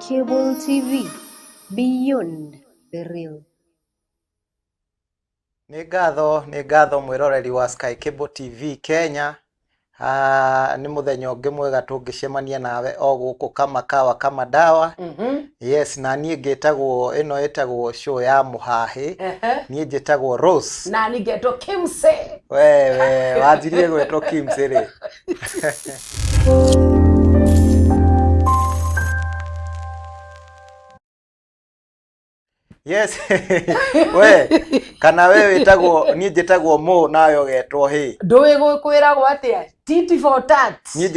Cable TV, beyond the real. Nĩ ngatho, nĩ ngatho mwĩroreri wa Sky Cable TV Kenya. Ah, nĩ mũthenya ũngĩ mwega tũngĩcemania nawe o gũkũ kama kawa kama dawa. Yes, na niĩ ngĩtagwo ĩno ĩtagwo show ya mũhahĩ. Niĩ njĩtagwo Rose. Na ningetwo Kimse. We we wanjirie gwĩtwo Kimsey rĩ. Yes. We kana we wĩtagwo niĩ njĩtagwo Mo nawe ũgetwo hĩ. Ndũĩ gwĩkwĩragwo atĩa? Titi for tat. Niĩ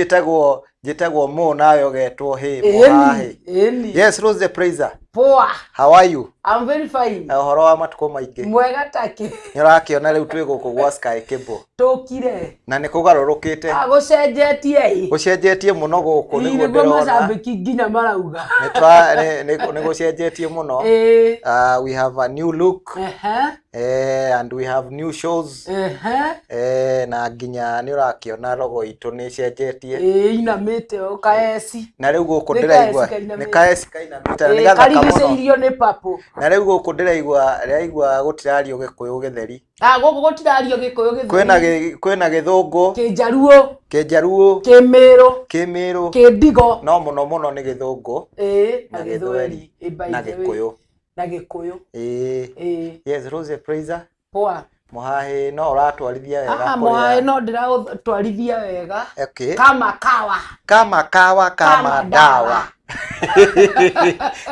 njĩtagwo Mo nawe ũgetwo hĩ mũhahĩ. Ĩni. Yes, Rose the Praiser. Poa. How are you? I'm very fine. Na ũhoro wa matukũ maingĩ. Mwega take. Nĩ ũrakĩona rĩu twĩ gũkũ gwa Sky Cable. Tũkire. Na nĩ kũgarũrũkĩte. Ah, gũcenjetie ĩ. Gũcenjetie mũno gũkũ nĩguo Nĩguo ndĩrona. macambĩki nginya marauga. Nĩ twa- nĩ gũcenjetie mũno. Ĩĩ. We have a new look Ehe. and we have new shows. Ehe. Na nginya nĩ ũrakĩona logo itũ nĩ ĩcenjetie. Ĩĩ inamĩte o kaeci. Na rĩu gũkũ Nĩ ndĩraigua kaeci kainamĩte. nĩ kaeci kainamĩte na nĩ Ĩĩ gathaka mũno. karigicĩirio nĩ papũ. Na rĩu gũkũ ndĩraigua gũtirario gĩkũyũ gĩtheri. Ah, gũkũ gũtirario gĩkũyũ gĩtheri. Kwĩna gĩthũngũ, Kĩnjaruo, kĩnjaruo, kĩmĩrũ, kĩmĩrũ, kĩndigo. no mũno mũno nĩ gĩthũngũ Ĩĩ, na na gĩthweri gĩthweri. Ĩ, by na the way. gĩkũyũ. Na gĩkũyũ. Ĩĩ. Ĩĩ. Yes, Rose Praiser. Poa. Mũhahĩ no ũratwarithia wega Ah, kũrĩa. mũhahĩ no ndĩratwarithia wega. Okay. Kama kawa. Kama kawa kama Kama dawa. dawa.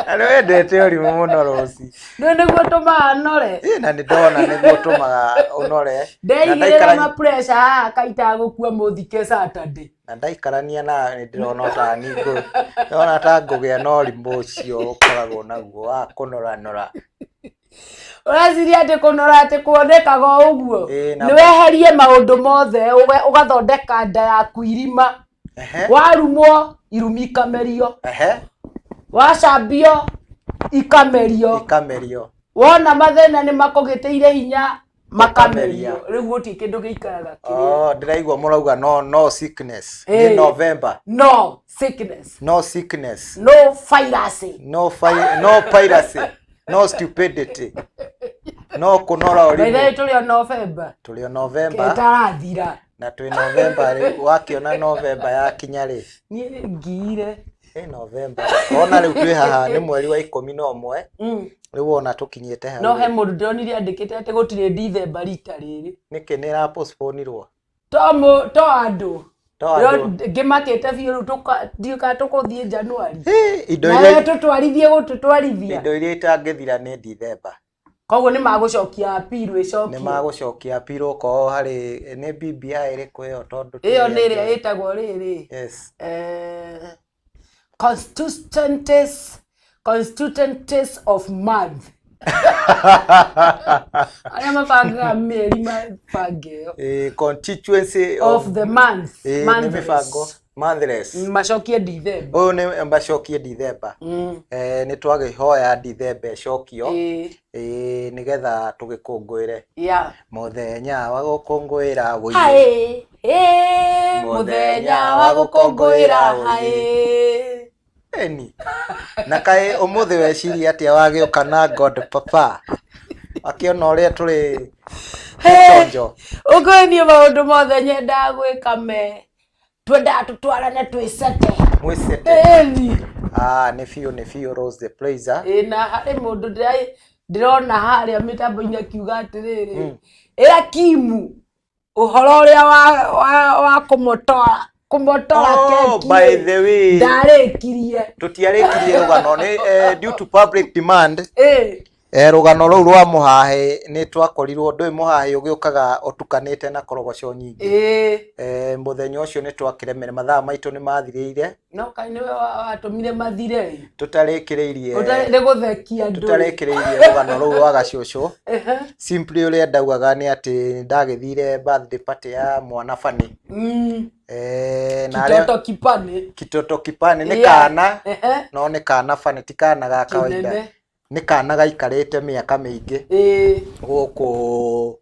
Na nĩ wendete ũrimũ mũno Rose. Nĩ nĩguo tũmaga nore. Ĩ na nĩ ndona nĩguo ũtũmaga ũnore. Na Ndeigĩrĩra ndaikarania ma pressure haha kaitaga gũkua mũthike Saturday. na ndaikarania nawe nĩ ndĩrona ta niĩ ndĩrona ta ngũgĩa na ũrimũ ũcio ũkoragwo naguo wa kũnoranora. Ũreciria atĩ kũnora atĩ kuonekaga o ũguo. Ĩ, na Nĩ weherie maũndũ mothe ũgathondeka nda yaku irima. Warumwo irumi ikamerio. Wacambio ikamerio. Ikamerio. Wona mathĩna nĩ makũgĩtĩire hinya makamerio. Makameria. Rĩu gũtirĩ kĩndũ gĩikaraga kĩrĩa. Oh, ndĩraigua mũrauga no no sickness. Nĩ Ĩ. November. No sickness. No sickness. No virus. No fi no piracy. No stupidity. No kũnora By the way ũrimũ. tũrĩ o November. Tũrĩ o November. Ĩtarathira. Na twĩ November rĩu wakĩona November yakinya rĩ. Niĩ ngiire. Ĩ November. Wona rĩu twĩ haha nĩ mweri wa 11. Rĩu wona tũkinyĩte hau. No he rĩ. mũndũ ndĩronire andĩkĩte atĩ gũtirĩ December rita rĩrĩ. Nĩkĩ nĩ ĩra postpone-irwo? To to andũ. To andũ. Ngĩmakĩte biũ rĩu ndiũĩ kana tũkũthiĩ January. Hĩ, indo Nawe iria tũtwarithie gũtũtwarithia. indo iria itangĩthira nĩ December. Koguo nĩ magũcokia appeal ĩcokio. Nĩ magũcokia appeal okorwo harĩ nĩ BBI ĩrĩkũ ĩyo tondũ Ĩyo tũrĩ nĩ ĩrĩa andũ. ĩtagwo rĩrĩ. Yes. Constituencies of month. Arĩa mabangaga mĩeri mabange ĩyo. Ĩ, constituency Of the month. Ĩ, nĩ Months. mĩbango monthless. Macokie December. Ũyũ nĩ macokie December. Nĩ twagĩhoya December ĩcokio. Ĩ. Ĩ, nĩgetha tũgĩkũngũĩre. Yeah. Mũthenya wa gũkũngũĩra wũiye. Haĩ, ĩ, mũthenya wa gũkũngũĩra haĩ. Eni. Na kaĩ ũmũthĩ weciria atĩa wagĩũka na God Papa? Akĩona ũrĩa tũrĩ chonjo. Ũkũĩ niĩ maũndũ mothe nyendaga gwĩka me twendaga tũtwarane twĩcete. Mwĩcete. Ĩni. Ah, nĩ biũ nĩ biũ Rose the Praiser. Ĩ, na harĩ mũndũ ndĩrona harĩa mĩtambo-inĩ akiuga atĩrĩrĩ, ĩra Kimu ũhoro ũrĩa wa kũmotora kũmotora Oh, keki by the way. ndarĩkirie. Tũtiarĩkirie rũgano nĩ due to public demand. Ĩ. Rũgano rũu rwa mũhahĩ nĩ twakorirwo ndũĩ mũhahĩ ũgĩũkaga ũtukanĩte na korogoco nyingĩ. Ĩ. Mũthenya ũcio nĩ twakĩremere mathaa maitũ nĩ mathirĩire. No kaĩ nĩwe watũmire mathire. Tũtarĩkĩrĩirie. Ũtarĩ nĩ gũthekia andũ. Tũtarĩkĩrĩirie rũgano rũu rwa gacũcũ. Simply ũrĩa ndaugaga nĩ atĩ ndagĩthire birthday party ya mwana Bani. Na arĩa Kitoto Kipani. Kitoto Kipani nĩ Yeah. kana, no nĩ kana Bani ti kana ga kawaida. Kĩnene. Nĩ kana gaikarĩte mĩaka mĩingĩ. Ĩ. Gũkũ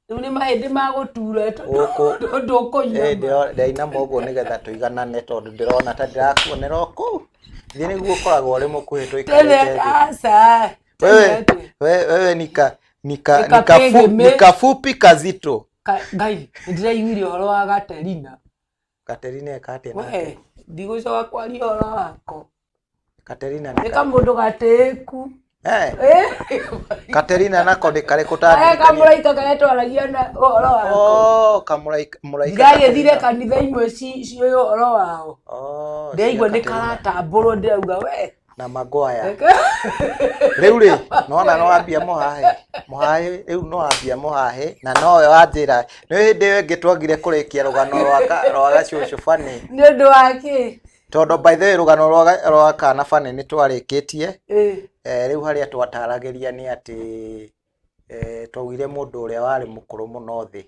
Rĩu nĩ mahĩndĩ ma gũtura Gũkũ. tondũ ũkũinama. Ĩ, ndainama ũguo nĩgetha tũiganane tondũ ndĩrona ta ndĩrakuonera o kũu. Thiĩ nĩguo ũkoragwo ũrĩ mũkuhĩ tũikarĩte Tene thĩ. aca. Wewe wewe nika nika Nika nika, fu, pĩgĩmĩ. nika fupi kazito. Ngai, nĩndĩraiguire ũhoro wa Gaterina. Katerina eka atĩa nake? We, ndigũcoka kwaria ũhoro wako. Katerina Nĩ nĩ ka kamũndũ gatĩĩku. Eh, Eh, Katerina nako nĩ karĩkũ Karĩa tandirikania? kamũraika karĩa twaragia na ũhoro wako. Oh, kamũraika mũraika Ndĩragĩthire Katerina. kanitha imwe ciũĩ ũhoro wao. Oh, cia Ndĩraigua nĩ Katerina karatambũrwo ndĩrauga we. na Maguire. Rĩu rĩ, nona no wambia mũhahe. Mũhahe rĩu no wambia mũhahe na nowe wanjĩra. Nĩ hĩndĩ ĩyo ĩngĩ twagire kũrĩkia rũgano rwa gacũcũ Fanny. Nĩ ũndũ wa kĩ? Tondũ by the way rũgano rwa kana Fanny nĩ twarĩkĩtie. Eh, Eh, rĩu harĩa twataragĩria nĩ atĩ twaugire mũndũ ũrĩa warĩ mũkũrũ mũno thĩ.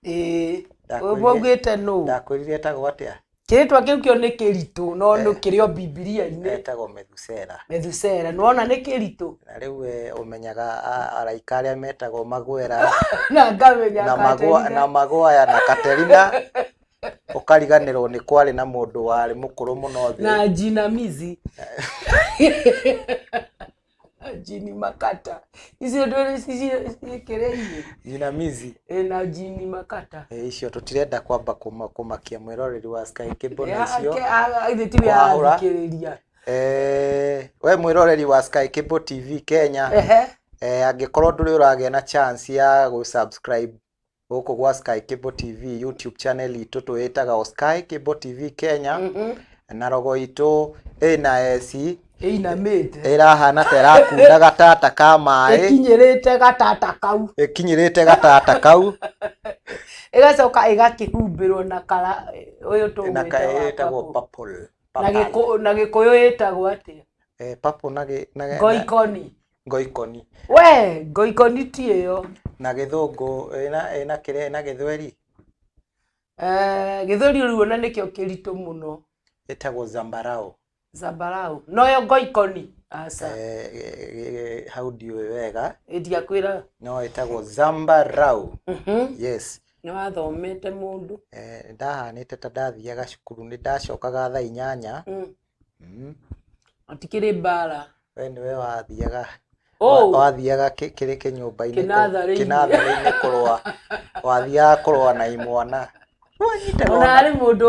ĩĩ. Ndakwĩrire Mwaugĩte nũ? ndakwĩrire etagwo atĩa? Kĩrĩtwa kĩu kĩo nĩ kĩritũ no nĩ kĩrĩ o Bibilia-inĩ. Etagwo Methusela. Methusela, nĩwona nĩ kĩritũ? Na rĩu we ũmenyaga araika arĩa metagwo Maguera Na ngamenya na Magua, Katerina. na Maguaya na Katerina ũkariganĩrwo nĩ kwarĩ na mũndũ warĩ mũkũrũ mũno thĩ. Na jinamizi. Jini makata. Icio ndũrĩ ciĩkĩrĩire. Jinamizi. Ĩ na jini makata. Icio tũtirenda kwamba kũmakia mwĩroreri wa Sky Cable na icio. Ithe tiwe Kũhahũra. arathikĩrĩria. We mwĩroreri wa Sky Cable TV Kenya, Ehe. angĩkorwo ndũrĩ ũragĩa na chance ya gũ-subscribe gũkũ gwa Sky Cable TV YouTube channel itũ twĩtaga o Sky Cable TV Kenya, na rogo itũ ĩna S Ĩinamĩte. ĩrahana ta ĩrakunda gatata ka maĩ, Ĩkinyĩrĩte gatata kau. ĩkinyĩrĩte gatata kau Ĩgacoka ĩgakĩhumbĩrwo na kara ũyũ na tũgwĩta ka wa ĩtagwo purple. purple. Na Purple. na gĩkũyũ ĩtagwo atĩa? Purple na na Ngoikoni. ngoikoni. We, ngoikoni ti ĩyo. Na gĩthũngũ ĩna kĩrĩa ĩna gĩthweri Gĩthweri rĩu ona nĩkĩo kĩritũ mũno. ĩtagwo zambarau. Zambarau. Noyo ngoikoni. Aca. Hau ndiũĩ wega Ndiakwĩra. no ĩtagwo zambarau. Yes. Nĩ wathomete mũndũ. Ndahanĩte ta ndathiaga cukuru nĩ ndacokaga thaa 8. Hatikĩrĩ mbara. We nĩwe wathiaga Oh. wathiaga kĩrĩ kĩnyũmba-inĩ Kĩnatharĩ-inĩ. kĩnatharĩ-inĩ kũrũa wathiaga kũrũa na imwana. Wanyitaga Ona ona harĩ mũndũ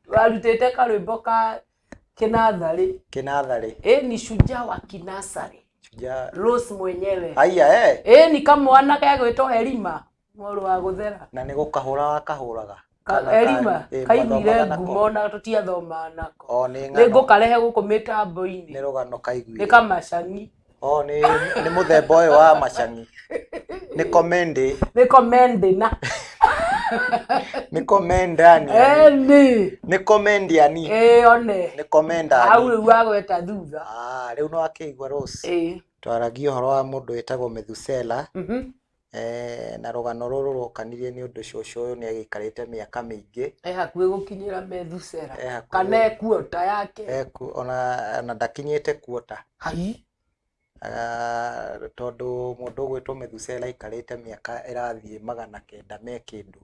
warutĩte karwĩmbo ka kĩnatharĩ. kĩnatharĩ. Ĩ ni shujaa wa kinasarĩ. Shujaa. Rose mwenyewe. Aya eh. Ĩ ni kamwana gegwĩtwo Herima mũrũ wa gũthera. Na nĩ gũkahũra wakahũraga. Erima kaiguire mwathomaga nako? ngumo na tũtiathomaga nako. O nĩ Nĩ ng'ano ngũkarehe gũkũ nĩ mĩtambo-inĩ. rũgano Nĩ kaiguire. kamacang'i. O nĩ mũthemba ũyũ wa macang'i. Nĩ komendi. Nĩ komendina. Nĩ komendani. Ĩni. Nĩ komendiani. Ĩ one. Nĩ komendani. Hau rĩu wagweta thutha. Ah, rĩu no akĩigua Rose. Ĩ. Twaragia ũhoro wa mũndũ wĩtagwo Methusela. Na rũgano rũrũ rũkanirie nĩ ũndũ cũcũ ũyũ nĩ agĩikarĩte mĩaka mĩingĩ. E hakuhĩ gũkinyĩra Methusela. E hakuhĩ. Kana ekuota yake. Ona ndakinyĩte kuota. Hai. Tondũ mũndũ ũgwĩtwo Methusela aikarĩte mĩaka ĩrathiĩ 900 me kĩndũ.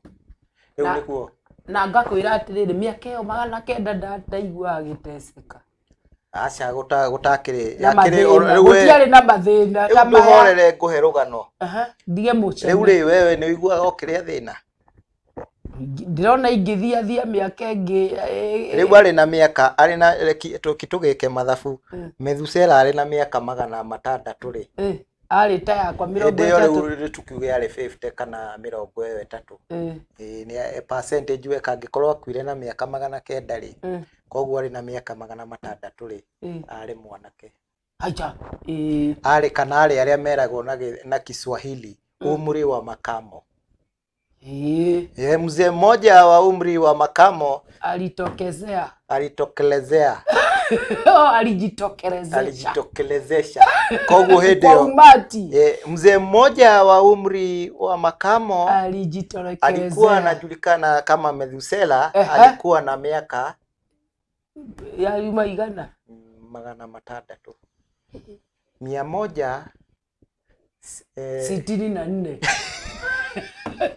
Rĩu nĩguo. Na ngakwĩra atĩrĩrĩ, mĩaka ĩyo 900 ndaiguaga agĩteceka. Aca gũtakĩrĩ. Na mathĩna. Gũtiarĩ na mathĩna ta Rĩu maya. ndũhorere ngũhe rũgano. Ndige mũcene. Rĩu rĩ wewe nĩ ũiguaga ũkĩrĩa thĩna? Ndĩrona ingĩthiathia mĩaka ĩngĩ. Rĩu arĩ na mĩaka arĩ na tũgĩke mathabu. Methusela arĩ na mĩaka 600 rĩ. Arĩ ta yakwa mĩrongo Hĩndĩ ĩyo ĩtatũ. rĩu tukiuge arĩ 50 kana 30. Nĩ percentage weka angĩkorwo akuire na mĩaka 900 rĩ. Koguo arĩ na mĩaka 600 rĩ. Arĩ mwanake. Acha. Arĩ kana arĩ arĩa meragwo na Kiswahili umri wa makamo. Mzee mmoja wa umri wa makamo Alitokezea. Alitokelezea. Alijitokelezesha. Alijitokelezesha. Koguo hĩndĩ Kwa ĩyo, umati. Mzee mmoja wa umri wa makamo alijitokelezea. Alikuwa anajulikana kama Methusela, alikuwa na miaka ya igana 600. Mia moja, 64.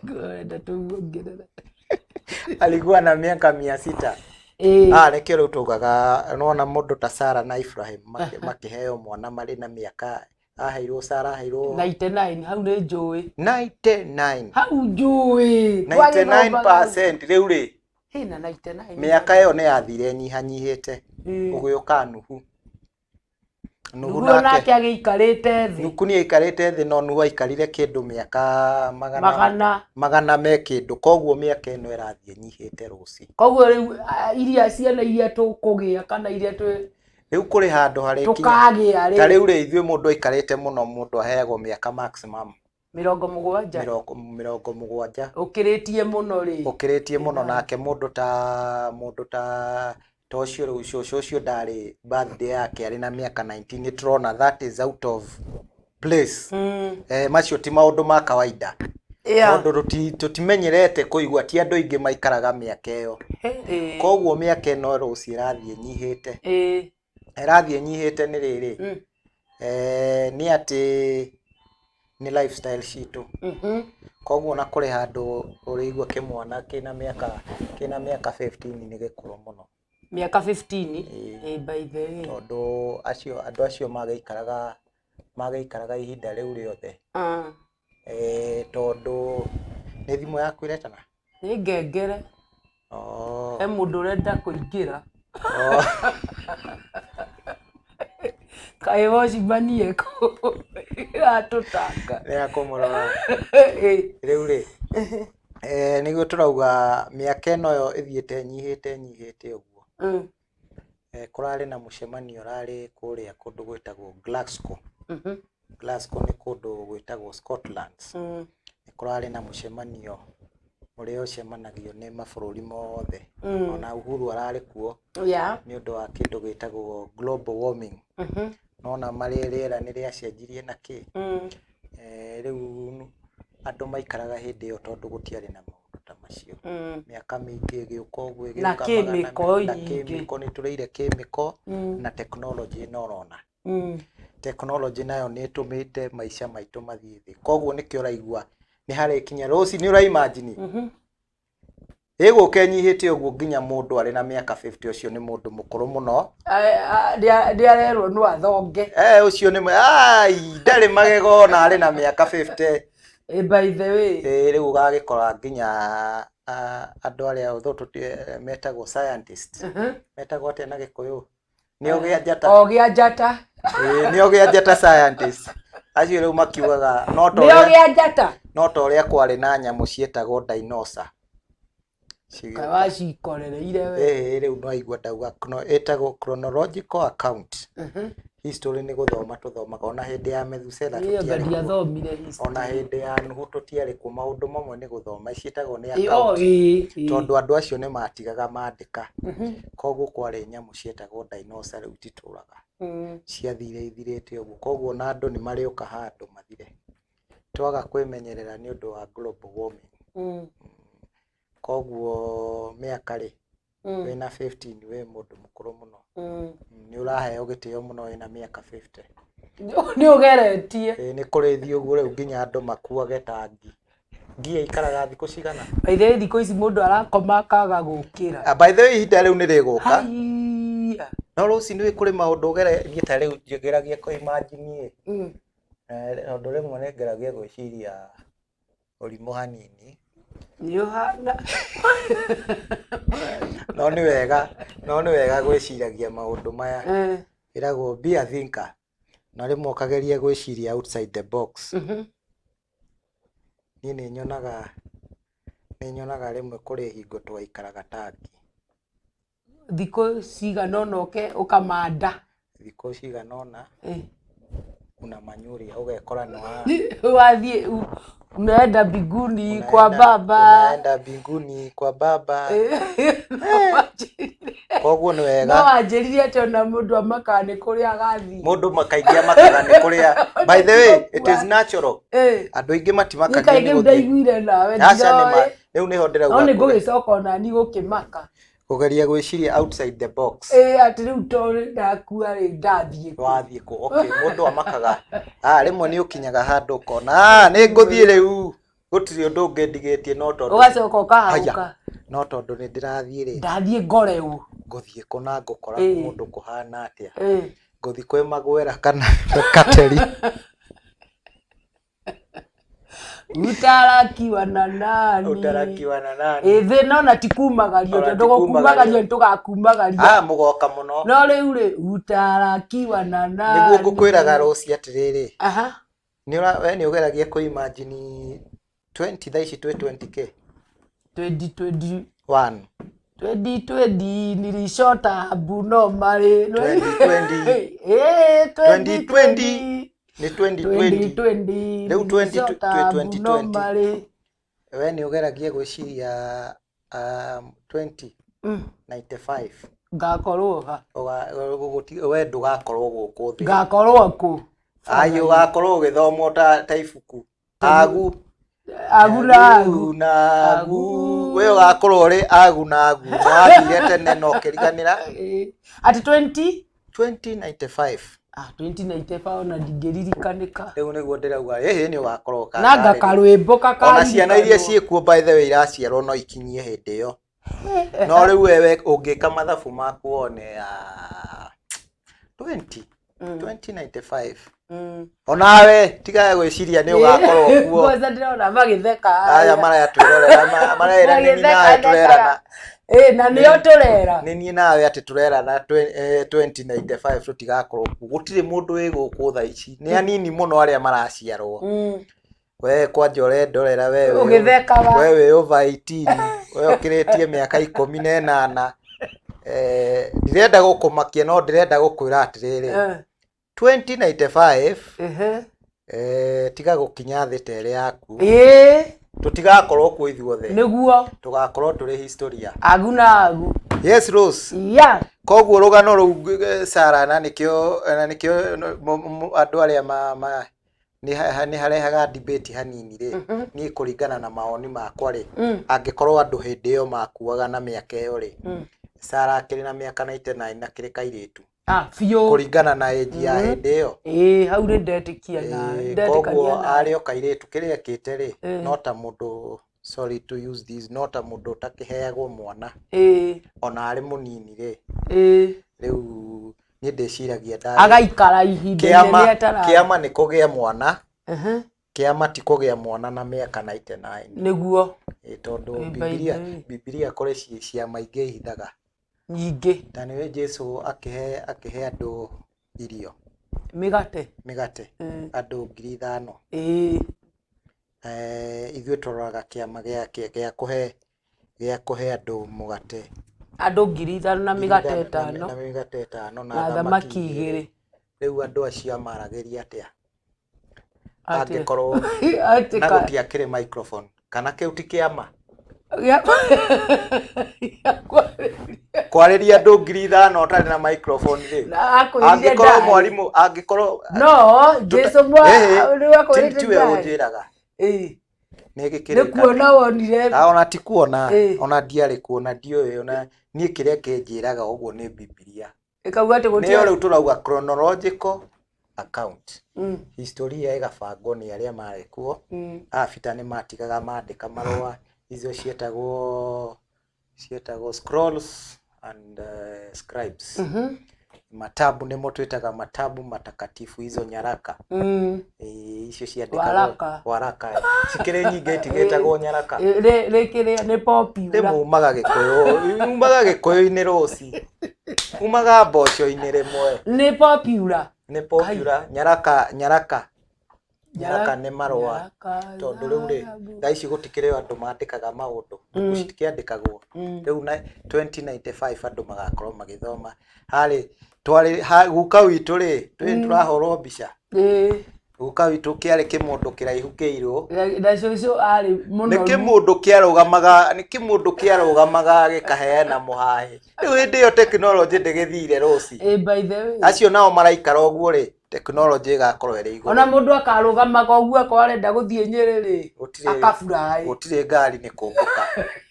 Ngwenda tuongerere. Alikuwa na miaka 600. Ĩĩ. Ah, nĩkĩo rĩu tugaga nĩwona mũndũ ta Sara na Ibrahim makĩheo mwana marĩ na mĩaka aheirwo Sara aheirwo 99 hau nĩ njũĩ. 99. Hau njũĩ. 99% rĩu rĩ Hena 99. Mĩaka ĩyo nĩ yathire ĩnyihanyihĩte. Gũgĩũka Nuhu. Nuhu Nuhu nake agĩikarĩte thĩ. Nuhu nĩ aikarĩte thĩ no Nuhu aikarire kĩndũ mĩaka magana Magana. Magana me kĩndũ, koguo mĩaka ĩno ĩrathiĩ ĩnyihĩte rũciũ. Koguo rĩu iria ciana iria tũkũgĩa kana iria twĩ Rĩu kũrĩ handũ harĩkinya. Tũkagĩa rĩ. Ta rĩu rĩ ithuĩ mũndũ aikarĩte mũno mũndũ aheagwo mĩaka maximum. 70. 70. Ũkĩrĩtie mũno rĩ. Ũkĩrĩtie mũno nake mũndũ ta mũndũ ta ta ũcio rĩu cũcũ ũcio ndarĩ birthday yake arĩ na mĩaka 19 nĩ tũrona that is out of place. Macio ti maũndũ ma kawaida. Tondũ tũtimenyerete kũigua ti andũ aingĩ maikaraga mĩaka ĩyo. Koguo mĩaka ĩno rũciũ ĩrathiĩ ĩnyihĩte. Ĩrathiĩ ĩnyihĩte nĩ rĩrĩ. Nĩ atĩ nĩ lifestyle citũ. Koguo ona kũrĩ handũ ũrĩigua kĩmwana kĩna mĩaka 15 nĩ gĩkũrũ mũno. Mĩaka 15? By the way. Tondũ andũ acio magĩikaraga ihinda rĩu rĩothe. Tondũ nĩ thimũ yaku ĩretana? Nĩ ngengere. He mũndũ ũrenda kũingĩra. Kaĩ watchman ekũ ĩratũtanga. Nĩ akũmũrora. Rĩu rĩ, nĩguo tũrauga mĩaka ĩno yo ĩthiĩte ĩnyihĩte ĩnyihĩte ũguo. Kũrarĩ na mũcemanio ũrarĩ kũrĩa kũndũ gwĩtagwo Glasgow. Glasgow nĩ kũndũ gwĩtagwo Scotland. Nĩ kũrarĩ na mũcemanio ũrĩa ũcemanagio nĩ mabũrũri mothe. Ona Uhuru ararĩ kuo. Nĩ ũndũ wa kĩndũ gĩtagwo global warming. Nona marĩ rĩera nĩ rĩacenjirie na kĩ. Rĩu andũ maikaraga hĩndĩ ĩyo tondũ gũtiarĩ na maũndũ ta macio. Mĩaka mĩingĩ ĩgĩũka ũguo ĩgĩũka Na magana kĩmĩko na nyingĩ. kĩmĩko nĩ tũrĩire kĩmĩko na tekinoronjĩ ĩno ũrona. Tekinoronjĩ nayo nĩ ĩtũmĩte maica maitũ mathiĩ thĩ. Koguo nĩkĩo ũraigua nĩ harĩkinya rũciũ nĩ ũraimagine. Ĩgũka ĩnyihĩte ũguo nginya mũndũ arĩ na mĩaka 50 ũcio nĩ mũndũ mũkũrũ mũno. Nĩ arerwo no athonge. Ũcio nĩ ai ndarĩ magego na arĩ na mĩaka 50. By the way. Rĩu ũgagĩkora nginya andũ arĩa metagwo scientist. Metagwo atĩa na Gĩkũyũ? Nĩ ogĩa njata. Ogĩa njata. Nĩ ogĩa njata scientist. Acio rĩu makiugaga no ta Nĩ ũrĩa ogĩa njata. No ta ũrĩa kwarĩ na nyamũ ciĩtagwo dinosaur. Wacikorereire we. Rĩu no aigua ndauga ĩtagwo chronological account. History nĩ gũthoma tũthomaga ona hĩndĩ ya Methuselah Niĩ anga tũtiarĩ kuo. ndiathomire history. Ona hĩndĩ ya Nuhu tũtiarĩ kuo, maũndũ mamwe nĩ gũthoma ciĩtagwo nĩ account. Tondũ andũ acio nĩ matigaga mandĩka. Koguo kwarĩ nyamũ cietagwo dinosaur rĩu ititũraga. Ciathire ithirĩte ũguo. Koguo ona andũ nĩ marĩũka handũ mathire. Twaga kwĩmenyerera nĩ ũndũ wa global warming. Koguo mĩaka rĩ, wĩna 15 wĩ mũndũ mũkũrũ mũno. Nĩ ũraheo gĩtĩo mũno wĩna mĩaka 50. Nĩ ũgeretie. Nĩ kũrĩthiĩ ũguo rĩu nginya andũ makuage ta ngi. Ngi ĩikaraga thikũ cigana? By the way, thikũ ici mũndũ arakoma akaga gũkĩra. By the way, ihinda rĩu nĩ rĩgũka. Haiya. No rũcinĩ kũrĩ maũndũ niĩ ta rĩu ngeragia kũ imagine ĩ. Tondũ rĩmwe nĩ ngeragia gwĩciria ũrimũ hanini. Nĩ ũhana. No nĩ wega, no nĩ wega gwĩciragia maũndũ maya. Ĩragwo be a thinker. Na rĩmwe ũkageria gwĩciria outside the box. Niĩ nĩ nyonaga, nĩ nyonaga rĩmwe kũrĩ hingo twaikaraga ta ngi. Thikũ cigana ũna ũke ũkamanda. Thikũ cigana ũna. Una manyũria ũgekora nĩ wa Wathiĩ unaenda mbinguni kwa baba. Unaenda mbinguni kwa baba. Koguo nĩ wega. No wanjĩrire atĩ ona mũndũ amakaga nĩ kũrĩa agathiĩ. Mũndũ makaingĩ amakaga nĩ kũrĩa. By the way, it is natural. Andũ aingĩ matimakagio Niĩ kaingĩ nĩ gũthiĩ. ndaiguire nawe, Aca nĩ ma, ndiroĩ. rĩu nĩho ndĩrauga No nĩ kũrĩa. ngũgĩcoka ona niĩ gũkĩmaka. Kũgeria gwĩciria outside the box. Atĩ rĩu tondũ ndakua rĩ, ndathiĩ kũ? Wathiĩ kũ? Okay, mũndũ amakaga. Rĩmwe nĩ ũkinyaga handũ ũkona, nĩ ngũthiĩ rĩu. Gũtirĩ ũndũ ũngĩ ndigĩtie no tondũ Ũgacoka ũkahagũka. Haya. No tondũ nĩ ndĩrathiĩ rĩ, Ndathiĩ ngore ũ. Ngũthiĩ kũ na ngũkora mũndũ kũhana atĩa? Ngũthiĩ kwĩ Magwera kana Kateri? Utarakiwa na nani? Utarakiwa na nani? Ĩ thĩ no na ti kumagario. Ona Tondũ ti gũkumagario kumagario. nĩ tũgakumagaria. Ah, mũgoka mũno. No rĩu rĩ, utarakiwa na nani? Nĩguo ngũkwĩraga rũci atĩrĩrĩ, we nĩ ũgeragia kũ imagine 20 thaa ici twĩ 20K 2020. 1. 2020 nilishota abnormally. 2020. Eh, 2020. Nĩ 2020. 2020. Rĩu 20 nilishota 2020. abnormally. We nĩ ũgeragia gwĩciria 2095. Ngakorwo ha? We ndũgakorwo gũkũ thĩ. Ngakorwo kũ? Ai, ũgakorwo ũgĩthomwo ta ibuku agu. Agu na agu. Na agu. We ũgakorwo ũrĩ agu na agu, nĩwathire tene na ũkĩriganĩra. Ati 20? 2095. Ah, 2095 ona ndingĩririkanĩka. Rĩu nĩguo ndĩrauga, ĩhĩ, nĩ ũgakorwo Nanga karwĩmbo ona ciana iria kakaririkanwo. ciĩkuo, by the way, iraciarwo no ikinyie hĩndĩ ĩyo. No rĩu wewe ũngĩka mathabu maku wone, 20 2095, onawe tigaga gwĩciria nĩ ũgakorwo kuo. Kwanza ndĩrona magĩtheka. Aya maraya twĩrorera marera nĩ niĩ nawe tũrerana. Ĩ, na nĩo tũrera. Nĩ niĩ nawe atĩ tũrerana 2095 tũtigakorwo kuo. Gũtirĩ mũndũ wĩ gũkũ thaa ici, nĩ anini mũno arĩa maraciarwo. We kwanja ũrendorera we Ũgĩthekaga. We wĩ over 18, we ũkĩrĩtie mĩaka 18. Ndirenda gũkũmakia, no ndĩrenda gũkwĩra atĩrĩrĩ, 2095, tiga gũkinya thĩ ta ĩrĩ yaku. Tũtigakorwo kuo ithuothe. Nĩguo. Tũgakorwo tũrĩ historia. Agu na agu. Yes, Rose. Koguo rũgano rũu, Sarah, na nĩkĩo andũ arĩa ma nĩ harehaga debate hanini rĩ. Niĩ kũringana na mawoni makwa rĩ, angĩkorwo andũ hĩndĩ ĩyo makuaga na mĩaka ĩyo rĩ, Sarah akĩrĩ na mĩaka 99 na kĩrĩ kairĩtu. Ah, biũ. Kũringana na age ya hĩndĩ ĩyo. Ĩ, hau nĩ ndetĩkia nawe. Ndetĩkania Koguo nawe. arĩ o kairĩtu, kĩrĩa ekĩte rĩ, no ta mũndũ, sorry to use this, no ta mũndũ ũtakĩheagwo mwana ona arĩ mũnini rĩ. Rĩu niĩ ndĩciragia Agaikara ihinda inene kĩama atara. Kĩama nĩ kũgĩa mwana. Kĩama ti kũgĩa mwana na mĩaka 99. Nĩguo. Ĩ, tondũ Ĩ, by Bibilia the way. Bibilia kũrĩ ciama ingĩ ihithaga. Nyingĩ. Ta nĩwe Jesu akĩhe andũ irio. Mĩgate. Mĩgate. Andũ 5,000. Ithuĩ tũroraga kĩama gĩa kũhe andũ mũgate. Andũ 5,000 na mĩgate 5. Na mĩgate 5 na na thamaki thamaki 2. 2. Rĩu andũ acio amaragĩria atĩa? Atĩa? Angĩkorwo Atĩ na gũtiakĩrĩ microphone, kana kĩu ti kĩama? Gĩa kwarĩria. Kwarĩria andũ 5,000 ũtarĩ na microphone rĩ. Na akwĩrire Angĩkorwo ndarĩ. mwarimũ angĩkorwo No Jesu mwa Ĩhĩ, nĩwe tiwe akwĩrĩte. ũnjĩraga. Nĩ Nĩ gĩkĩrĩkanĩro. kuona wonire. Ah, ona ti kuona. Ona ndiarĩ kuona, ndiũĩ ona niĩ. Kĩrĩa kĩnjĩraga ũguo nĩ Bibilia. Ĩkauga atĩ Nĩyo gũtirĩ. rĩu tũrauga chronological account. Historia ĩgabangwo nĩ arĩa marĩ kuo. Abita nĩ matigaga mandĩka marũa, icio ciĩtagwo scrolls and scribes. Matabu nĩmo twĩtaga matabu matakatifu, hizo nyaraka. Icio ciandĩkagwo. Waraka. Waraka cikĩrĩ nyingĩ, itigĩtagwo nyaraka. Rĩkĩrĩa nĩ popular. Rĩmwe umaga gĩkũyũ, umaga gĩkũyũ-inĩ rũci, umaga mboco-inĩ rĩmwe. Nĩ popular. Nĩ popular. Nyaraka, nyaraka, nyaraka nĩ marũa. Nyaraka Tondũ rĩu rĩ, thaa ici gũtikĩrĩ o andũ mandĩkaga maũndũ, mbuku citikĩandĩkagwo. Rĩu na 2095 andũ magakorwo magĩthoma harĩ twarĩ guka witũ rĩ, tũrahũrwo mbica. Guka witũ kĩarĩ kĩmũndũ kĩraihu kĩirũ. Na cũcũ arĩ Nĩ mũnoru. kĩmũndũ kĩarũgamaga, nĩ kĩmũndũ kĩarũgamaga gĩkaheana mũhaĩ. Rĩu hĩndĩ ĩyo tekinoronjĩ ndĩgĩthire rũci. Ĩ, by the way. Acio nao maraikara ũguo rĩ, tekinoronjĩ ĩgakorwo ĩrĩ igũrũ. Ona mũndũ akarũgamaga ũguo akorwo arenda gũthiĩ Nyĩrĩ rĩ, akaburaĩ. Gũtirĩ ngari, nĩ kũmbũka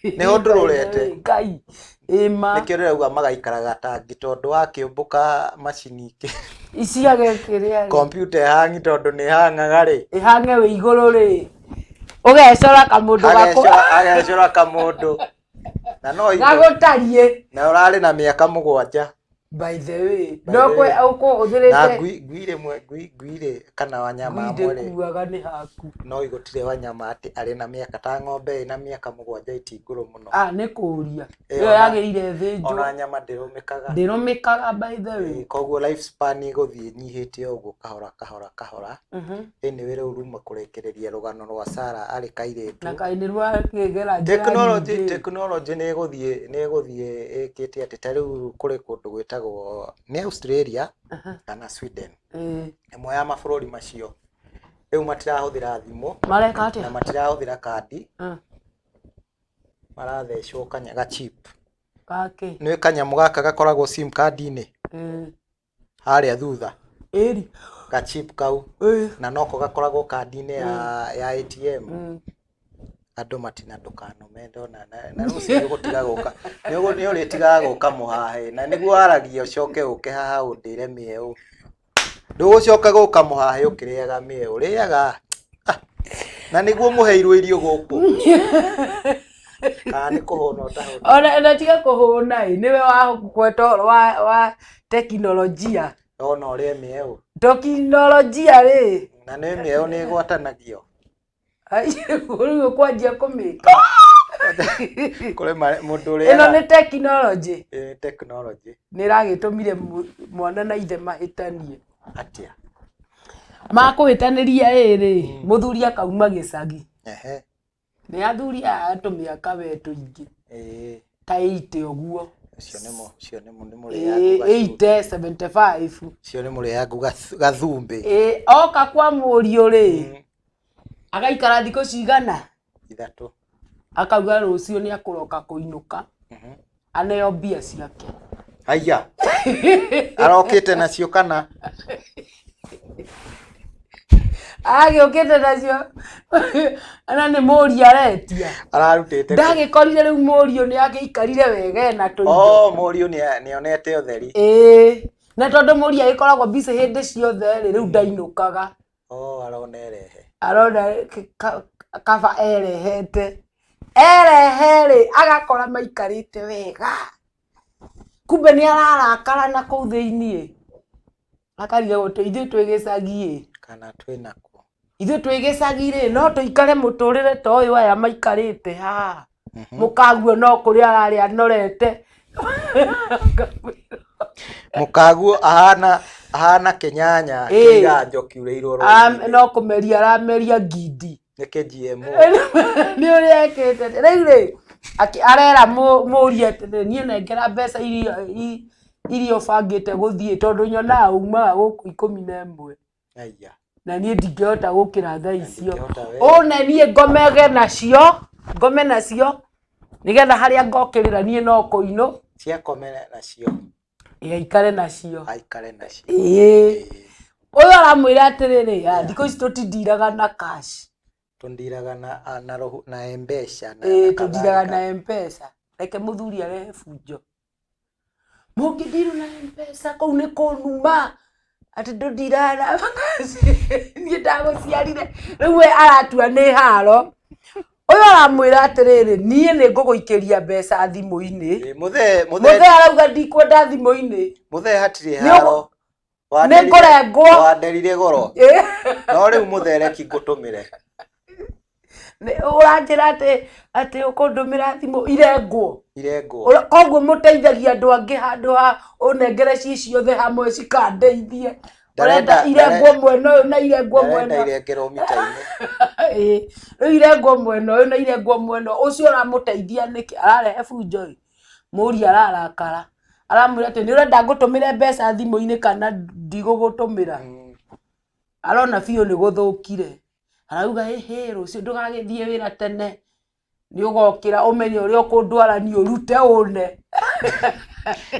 nĩho ndũrũrete. Ngai ĩma. Nĩkĩo ndĩrauga magaikaraga tangi, tondũ wakĩũmbũka macini Iciage kĩrĩa rĩ. Kompiuta ĩhangi, tondũ nĩ ĩhangaga rĩ. Ĩhange wĩ igũrũ rĩ, ũgecora kamũndũ gakũ. Agecora kamũndũ. Na no indo Gagũtariĩ. Na ũrarĩ na mĩaka 7. By the way, By no the kwe way. Na ũkũhũthĩrĩte ngui rĩmwe ngui rĩ kana wanyama ngui amwe rĩ ndĩkuaga nĩ haku. No gũtirĩ wanyama atĩ arĩ na mĩaka ta ng'ombe ĩna mĩaka 7 ĩtingũrũ mũno. Ah, nĩ kũria. Ĩ, Ĩyo yagĩrĩire ĩthĩnjwo. Ona nyama ndĩrũmĩkaga. Ndĩrũmĩkaga by the way. Ĩ, koguo life span ĩgũthiĩ ĩnyihĩte ũguo kahora kahora kahora. Anyway rĩu ruma kũrĩkĩrĩria rũgano rwa Sarah arĩ kairĩtu. Na kaĩ nĩ rwakĩgera njĩra Tekinoronjĩ nyingĩ. Tekinoronjĩ nĩ ĩgũthiĩ ĩkĩte atĩ ta rĩu kũrĩ kũndũ gwĩtagwo nĩ Australia kana Sweden. Ĩmwe ya mabũrũri macio rĩu matirahũthĩra thimũ Mareka na atĩa? matirahũthĩra kandi, marathecwo ga chip. Gakĩ. Nĩ kanyamũ gaka gakoragwo sim card-inĩ harĩa thutha. Ĩri. Ga chip kau na noko gakoragwo kandi-inĩ ya ATM. Andũ matina ndũkanome ndona na rũciũ nĩ ũgũtiga gũka nĩ ũrĩtigaga gũka mũhahe na nĩguo waragia ũcoke ũke haha ũndĩre mĩeũ. Ndũgũcoka gũka mũhahe ũkĩrĩaga mĩeũ, rĩaga na nĩguo mũheirwo irio gũkũ. Kana nĩ kũhũna ũtahũna. Ona na tiga kũhũna ĩ, nĩwe wagweta ũhoro wa tekinoronjia. Ona ũrĩe mĩeũ. Tekinoronjia rĩ. Na nĩ mĩeũ nĩ ĩgwatanagio. Rĩu ũkwanjia kũmĩka. Kũrĩ mũndũ Ĩno ũrĩaga. nĩ tekinoronjĩ. Ĩ, tekinoronjĩ. Nĩ ĩragĩtũmire mwana na ithe mahĩtanie. Atĩa? Makũhĩtanĩria ĩrĩ, mũthuri akauma gĩcagi. Nĩ athuri aya tũmĩaka we tũingĩ. Ta 80 ũguo. Ũcio nĩ mũrĩangu 80, 75. Ũcio nĩ mũrĩangu gathumbĩ. Oka kwa mũriũ rĩ, agaikara thikũ cigana? 3. Akauga rũciũ nĩ akũroka kũinũka. Aneo mbia ciake. Haiya. Arokĩte nacio kana? Agĩũkĩte nacio. Ana nĩ mũriũ aretia. Ararutĩte kũ? Ndagĩkorire rĩu mũriũ nĩ agĩikarire wega ena tũindo. Oh, mũriũ nĩonete ũtheri. Ĩĩ. Na tondũ mũriũ agĩkoragwo busy hĩndĩ ciothe rĩ, rĩu ndainũkaga. Oh, arona erehe. Arona kaba erehete. Erehe rĩ, agakora maikarĩte wega. Kumbe nĩ ararakara na kũu thĩiniĩ. Akarigagwo ithuĩ twĩ gĩcagi ĩ. Kana twĩ nakuo. Ithuĩ twĩ gĩcagi rĩ, no tũikare mũtũrĩre ta ũyũ aya maikarĩte haha. Mũkaguo no kũrĩa ararĩa anorete. Mũkaguo ahana kĩnyanya kĩiganjo kiurĩirwo rũcinĩ. No kũmeria arameria ngindi. Nĩ kĩ GMO. Nĩ ũrĩa ekĩte. Rĩu rĩ, arera mũriũ atĩrĩ, niĩ nengera mbeca iria ũbangĩte gũthiĩ tondũ nyonaga umaga gũkũ 11. Aya. Na niĩ ndingĩhota gũkĩra thaa icio. Ndingĩhota we. Ũne niĩ ngomege nacio, ngome nacio, nĩgetha harĩa ngokĩrĩra niĩ no kũinũ. Ciakome nacio. Ĩ, aikare nacio. Aikare nacio. Ĩĩ. Ũyũ aramwĩra atĩrĩrĩ, thikũ ici tũtindiraga na cash. Tũndiraga na M-Pesa na Ĩĩ, na tũndiraga kadhalika. na M-Pesa. Reke mũthuri arehe bunjo. Mũngĩndirwo na M-Pesa kũu nĩ kũnuma. Atĩ ndũndiraga na cash. Niĩ ndagũciarire. Rĩu we aratua nĩ haro. Ũyũ aramwĩra atĩrĩrĩ, niĩ nĩ ngũgũikĩria mbeca thimũ-inĩ. Ĩĩ, mũthee Mũthee arauga ndikwenda thimũ-inĩ. Mũthee hatirĩ Nĩ haro. Nĩ ngũrengwo. Wanderire goro. Ĩĩ. No rĩu mũthee reki ngũtũmĩre. Nĩ ũranjĩra atĩ ũkũndũmĩra thimũ irengwo. Irengwo. Koguo mũteithagia andũ angĩ handũ ha ũnengere ci ciothe hamwe cikandeithie. Ũrenda irengwo mwena ũyũ na irengwo Ndarenda mwena. irengerwo mita-inĩ. Ĩĩ. Rĩu irengwo mwena ũyũ na irengwo mwena ũyũ. Ũcio ũramũteithia nĩkĩ? Ararehe bunjo ĩ. Mũriũ ararakara. Aramwĩra atĩ nĩ ũrenda ngũtũmĩre mbeca thimũ-inĩ kana ndigũgũtũmĩra. Arona biũ nĩ gũthũkire. Arauga ĩhĩ rũciũ ndũgagĩthiĩ wĩra tene. Nĩ ũgokĩra ũmenye ũrĩa ũkũndwara niĩ ũrute ũne.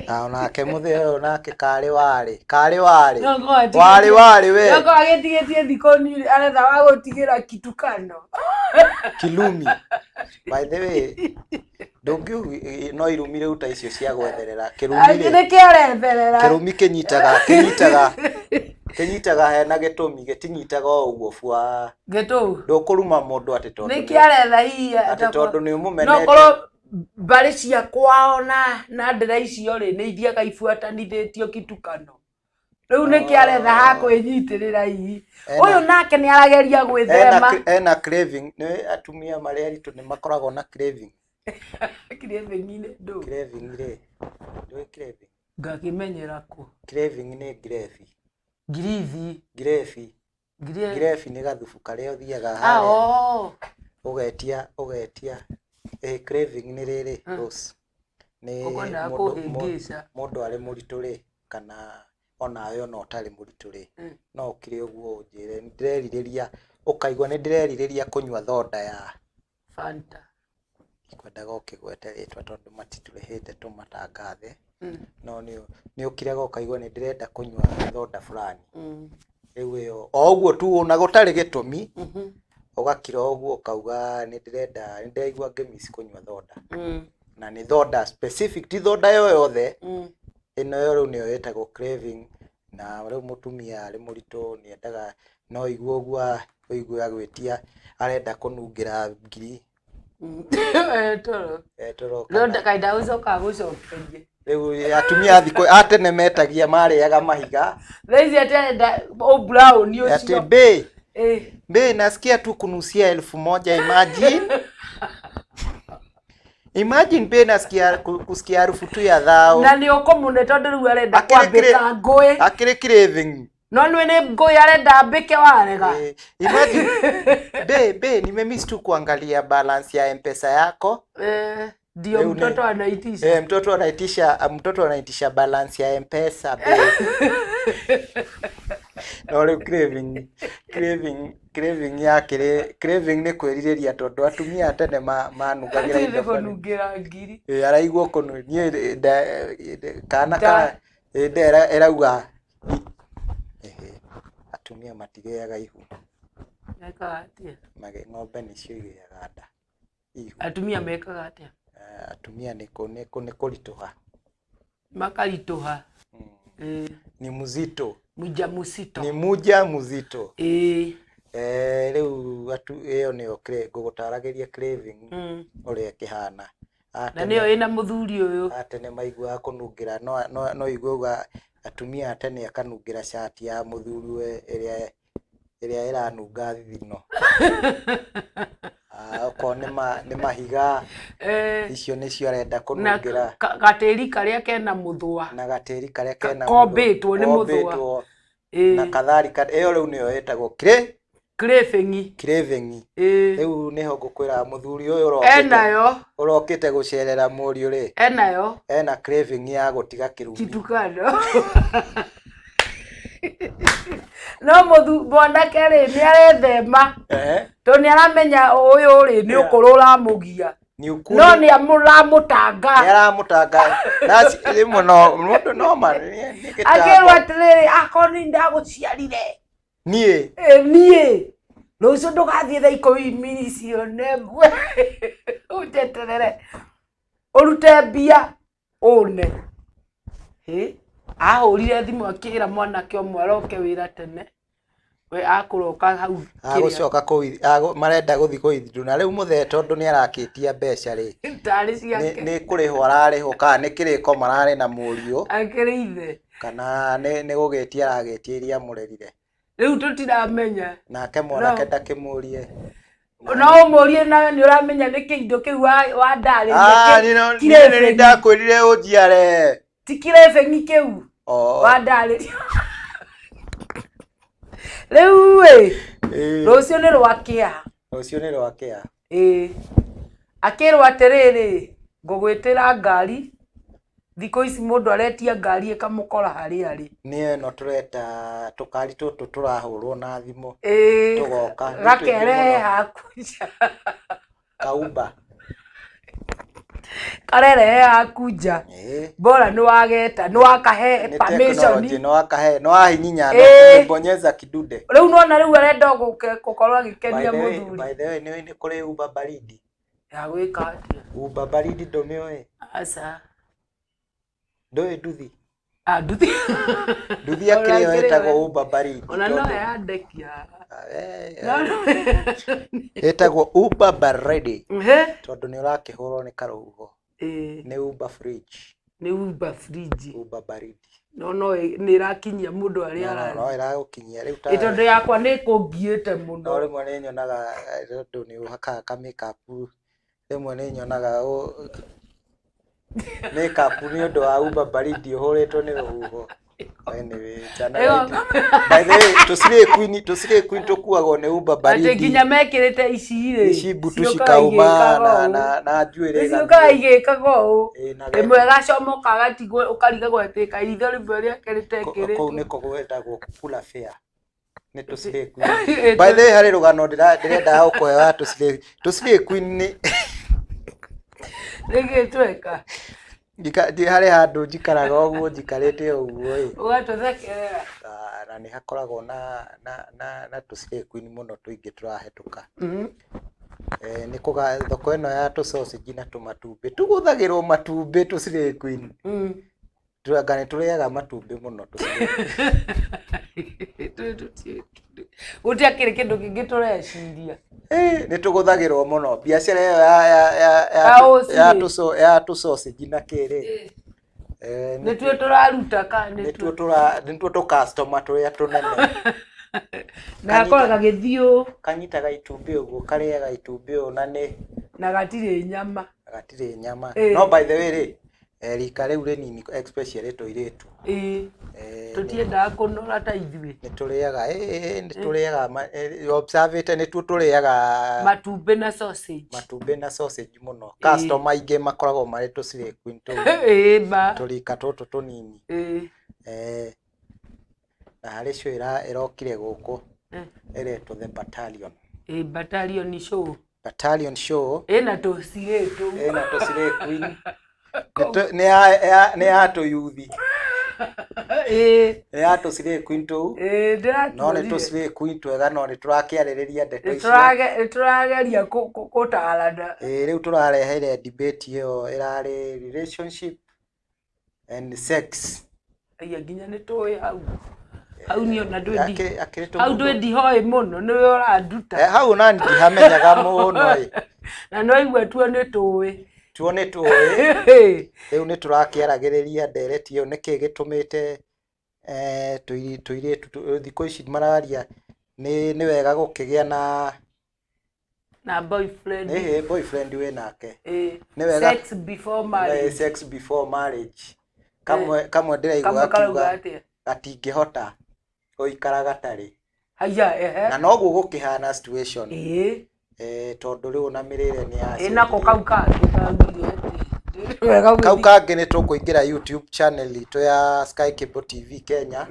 Na onake mũthee ũyũ nake karĩ warĩ. Karĩ warĩ. No ngorwo atigĩtie- Warĩ warĩ we. No ngorwo agĩtigĩtie thikũ nini aretha wa gũtigĩra kitukano. Kilumi. By the way, ndũngiuga no irumi rĩu ta icio cia gwetherera. Kĩrumi rĩ. Nĩkĩo aretherera. Kĩrumi kĩnyitaga hena gĩtũmi, gĩtinyitaga o ũguo bua. Gĩtũu. Ndũkũruma mũndũ atĩ tondũ Nĩkĩo aretha hihi atĩ tondũ nĩ No ũmũmenete. korwo Mbarĩ cia kwao na ndĩra icio rĩ, nĩ ithiaga ibuatanithĩtio kitukano. Rĩu nĩkĩ aretha ha kwĩnyitĩrĩra hihi. Ũyũ nake nĩ arageria gwĩthema. Ena craving. Nĩ atumia marĩ aritũ nĩ makoragwo na craving. Craving nĩ ndũ? Craving rĩ, ndũĩ craving? Ngakĩmenyera kũ? Craving nĩ ngrebi. Ngirithi. Ngrebi. Ngire. Ngrebi nĩ gathubu karĩa ũthiaga Ah, harĩa oh. ũgetia ũgetia. Ĩ craving nĩ rĩrĩ, Rose. Nĩ Ũkwendaga kũhĩngĩca. Mũndũ arĩ mũritũ rĩ, kana onawe ona ũtarĩ mũritũ rĩ, no ũkire ũguo ũnjĩre nĩ ndĩrerirĩria, ũkaigua nĩ ndĩrerirĩria kũnyua thonda ya Fanta. Ndikwendaga ũkĩgwete rĩtwa tondũ matitũrĩhĩte tũmatangathe, no nĩ ũkiraga ũkaigua nĩ ndĩrenda kũnyua thonda fulani. Rĩu ĩyo o ũguo tu ona gũtarĩ gĩtũmi, ũgakira o ũguo ũkauga nĩ ndĩrenda, nĩ ndĩraigua ngĩmiss kũnyua thonda. Na nĩ thonda specific, ti thonda yoyothe. Ĩno yo rĩu nĩyo ĩtagwo craving. Na rĩu mũtumia arĩ mũritũ nĩ endaga, no ũigue ũguo ũigue agwĩtia arenda kũnungĩra ngiri. Toro. Toro. No ndakaenda gũcoka agũcokerie. Rĩu atumia a thikũ a tene metagia marĩaga mahiga. Thaa ici atĩ arenda ũ brown ũcio. Ati be. Eh. Be nasikia tu kunusia 1000 imagine. Imagine be nasikia kusikia harufu tu ya thao. Na nĩ ũkũmũne tondũ rĩu arenda kwambĩka ngũĩ. Akĩrĩ craving. No nĩ nĩ ngũĩ arenda ambĩke warega. Imagine be be nimemiss tu kuangalia balance ya M-Pesa yako. Ndio Leo mtoto anaitisha. Mtoto anaitisha, mtoto anaitisha balance ya M-Pesa be. No rĩu craving, craving, craving ya kĩrĩ, craving nĩ kwĩrirĩria tondũ atumia a tene manungagĩra Atĩ indo nĩ funny. kũnungĩra ngiri. Araigua kũnu, niĩ kana Da. ka, nda ĩrauga, atumia matigĩaga ihu. Mekaga atĩa? Mage, ng'ombe nĩcio igĩaga nda. Ihu. Atumia mekaga atĩa? Atumia nĩ kũritũha. Makaritũha. Ni mzito. Mja mzito. Ni mja mzito. Rĩu ĩyo nĩyo ngũgũtaragĩria craving ũrĩa ĩkĩhana. Na nĩyo ĩna mũthuri ũyũ. A tene maiguaga kũnungĩra, no igue uga atumia a tene akanungĩra cati ya mũthuriwe ĩrĩa ĩranunga thithino. Okorwo nĩ mahiga, icio nĩcio arenda Na kũnungĩra. Gatĩri karĩa kena mũthũa. Na gatĩri karĩa kena Kombĩtwo nĩ mũthũa. Kombĩtwo. Na katharika, ĩyo rĩu nĩyo ĩtagwo Craving. Craving. Rĩu nĩho ngũkwĩra mũthuri ũyũ Enayo. ũrokĩte gũcerera mũriũ rĩ. Enayo. Ena craving ya gũtiga kĩrumi. Kitukano. No mwanake rĩ, nĩ arethema. Tondũ nĩ aramenya ũyũ rĩ, nĩ ũkũrũ ũramũgia. Nĩ ũkũrũ. No nĩ aramũtanga. Nĩ aramũtanga. Na rĩmwe no, mũndũ no ma, nĩ gĩtango. Akĩrwo atĩrĩrĩ, akorwo nĩ ndagũciarire. Niĩ? Niĩ. Rũciũ ndũgathiĩ thaa ikũmi icio na ĩmwe. Ũnjeterere. Ũrute mbia, ũne. Hĩ? Ahũrire thimũ akĩra mwanake ũmwe aroke wĩra tene. We akũroka hau kĩrĩa. Agũcoka kũu, marenda gũthiĩ kũithindũ. Na rĩu mũthee tondũ nĩ arakĩtia mbeca rĩ. Tarĩ ciake. Nĩ kũrĩhwo ararĩhwo kana nĩ kĩrĩko mararĩ na mũriũ. Akĩrĩ ithe. Kana nĩ gũgĩtia aragĩtia iria amũrerire. Rĩu tũtiramenya. Nake mwanake No. ndakĩmũrie. No ũmũrie nawe nĩ ũramenya nĩ kĩindo kĩu wandarĩria Niĩ nĩ ndakwĩrire ũnjiare. Ti kĩrebeng'i kĩu wandarĩria. Rĩu ĩ, rũciũ nĩ rwakĩa. Rũciũ nĩ rwakĩa. Akĩrwo atĩrĩrĩ, ngũgwĩtĩra ngari. Thikũ ici mũndũ aretia ngari ĩkamũkora harĩa arĩ. Nĩ ĩno tũreta tũkari tũtũ tũrahũrwo na thimũ. Tũgoka. Nĩ tũingĩ Gakerehe mũno. haku nja. Kaumba. Karerehe haku nja. Bora nĩ wageta, nĩ wakahe Nĩ permission. technology, nĩ wakahe, nĩ wahihinya, nĩ kidude. Rĩu nĩwona rĩu arenda gũkorwo agĩkenia By the way, mũthuri. by the way, nĩ nĩ kũrĩ Uber baridi. Ya gwĩka atĩa? Uber baridi ndũmĩũĩ? Aca. Ndũĩ nduthi? Ah, nduthi. Nduthi Nduthi akĩrĩ yo Ona ĩtagwo akĩrĩ Uber baridi Ona no tondũ- yandekia. Ah, eh, No eh. no. Ĩtagwo Uber baridi Ehe. tondũ nĩ ũrakĩhũrwo nĩ karũhuho. Ĩĩ, Nĩ Uber fridge, nĩ Uber fridge. Uber baridi. No no nĩ ĩrakinyia mũndũ arĩa No, no, ararĩ. no ĩragũkinyia rĩu ta Ĩ tondũ yakwa nĩ ĩkũngiĩte no mũno. rĩmwe nĩ nyonaga eh, tondũ nĩ ũhakaga ka makeup rĩmwe nĩ nyonaga makeup nĩ ũndũ wa Uber baridi ũhũrĩtwo nĩ rũhuho. Anyway, chana Ĩyo- by the way tũcirĩ queen tũcirĩ queen tũkuagwo nĩ Uber Atĩ baridi nginya mekĩrĩte ici rĩ. ici mbutu ciũkaga cikauma igĩkaga na ũũ. na na njuĩrĩ Ciũkaga ĩgathiĩ. igĩkaga ũũ. Ĩ, na Ĩmwe ĩgacomoka agatigwo ũkarigagwo atĩ kaitho rĩmwe rĩake kũu rĩtekĩrĩtwo. nĩko gwetagwo kula fair nĩ tũcirĩ queen. By the way harĩ rũgano ndĩrendaga gũkũhe wa tũcirĩ tũcirĩ queen nĩ Nĩkĩ tweka? Harĩ handũ njikaraga ũguo njikarĩte ũguo ĩ Ũgatũthekerera. Ah, na nĩ hakoragwo na na na na tũcirĩ queen mũno tũingĩ tũrahĩtũka. Eh, nĩ kũga thoko ĩno ya tũ sausage na tũmatumbĩ tũgũthagĩrwo matumbĩ tũcirĩ queen. Anga nĩ tũrĩaga matumbĩ mũno tũcirĩ. Gũtiakĩrĩ kĩndũ kĩngĩ tũreciria. Eh, nĩ tũgũthagĩrwo mũno biacara ĩyo ya ya ya ya Ya ũcirĩ. ya tũ ya tũ sausage na kĩrĩ eh, nĩ Nĩtuo tũraruta ka nĩtuo nĩtuo. tũra nĩtuo tũ customer tũrĩa tũnene. Na gakoragwo gagĩthiĩ ũũ Kanyitaga itumbĩ ũguo karĩaga itumbĩ ũũ na nĩ na gatirĩ nyama. gatirĩ nyama. Eh. No by the way rĩ eh, rika rĩu rĩnini especially tũirĩtu Ĩĩ. eh, Tũtiendaga kũnora ta ithuĩ. nĩ tũrĩaga eh, nĩ tũrĩaga eh, observe-ĩte nĩtuo tũrĩaga Matumbĩ na sausage. matumbĩ na sausage mũno. Customer aingĩ makoragwo marĩ tũcirĩ queen tũu Ĩĩ ma. tũrika tũtũ tũnini. Ĩĩ. Eh, na harĩ show ĩrokire gũkũ Eh. ĩretwo The Battalion. Ĩĩ battalion show. Battalion show Ĩna tũcirĩ tũu. ĩna tũcirĩ queen. Nĩ ya nĩ ya tũyuthi. Ĩĩ. Nĩ ya tũcirĩ queen tũu. Ĩĩ No nĩ ndĩratuonire. tũcirĩ queen twega no nĩ tũrakĩarĩrĩria ndeto icio. Nĩtũrageria gũtarana. Ĩĩ rĩu tũrareheire debate ĩyo ĩrarĩ relationship and sex. Aya nginya nĩ tũĩ hau. Hau niĩ ona ndwĩ ndi Akĩrĩ hau ndwĩ ndihoĩ mũno nĩwe ũranduta. Eh, hau na ndihamenyaga mũno ĩ. Na nĩwaigua tuo nĩ tũĩ. Tuo nĩ tũĩ. Rĩu nĩ tũrakĩaragĩrĩria ndereti ĩyo nĩkĩ gĩtũmĩte eh, tũirĩtu thikũ ici mararia nĩ nĩ wega gũkĩgĩa na Na boyfriend. nĩ boyfriend wĩ nake. Ĩĩ. Nĩ wega Sex before marriage. Sex before marriage. Kamwe kamwe ndĩraigua Kamwe karauga gakiuga atĩa? gatingĩhota gũikara gatarĩ. Haya ehe. Na noguo gũkĩhana situation. Ĩĩ. Eh, tondũ rĩu ona mĩrĩre nĩ Ĩ nako yacenjirie. kau kangĩ kaugire atĩ. Nĩ wega Kau gũthiĩ. kangĩ nĩ tũkũingĩra YouTube channel itũ ya Sky Cable TV Kenya.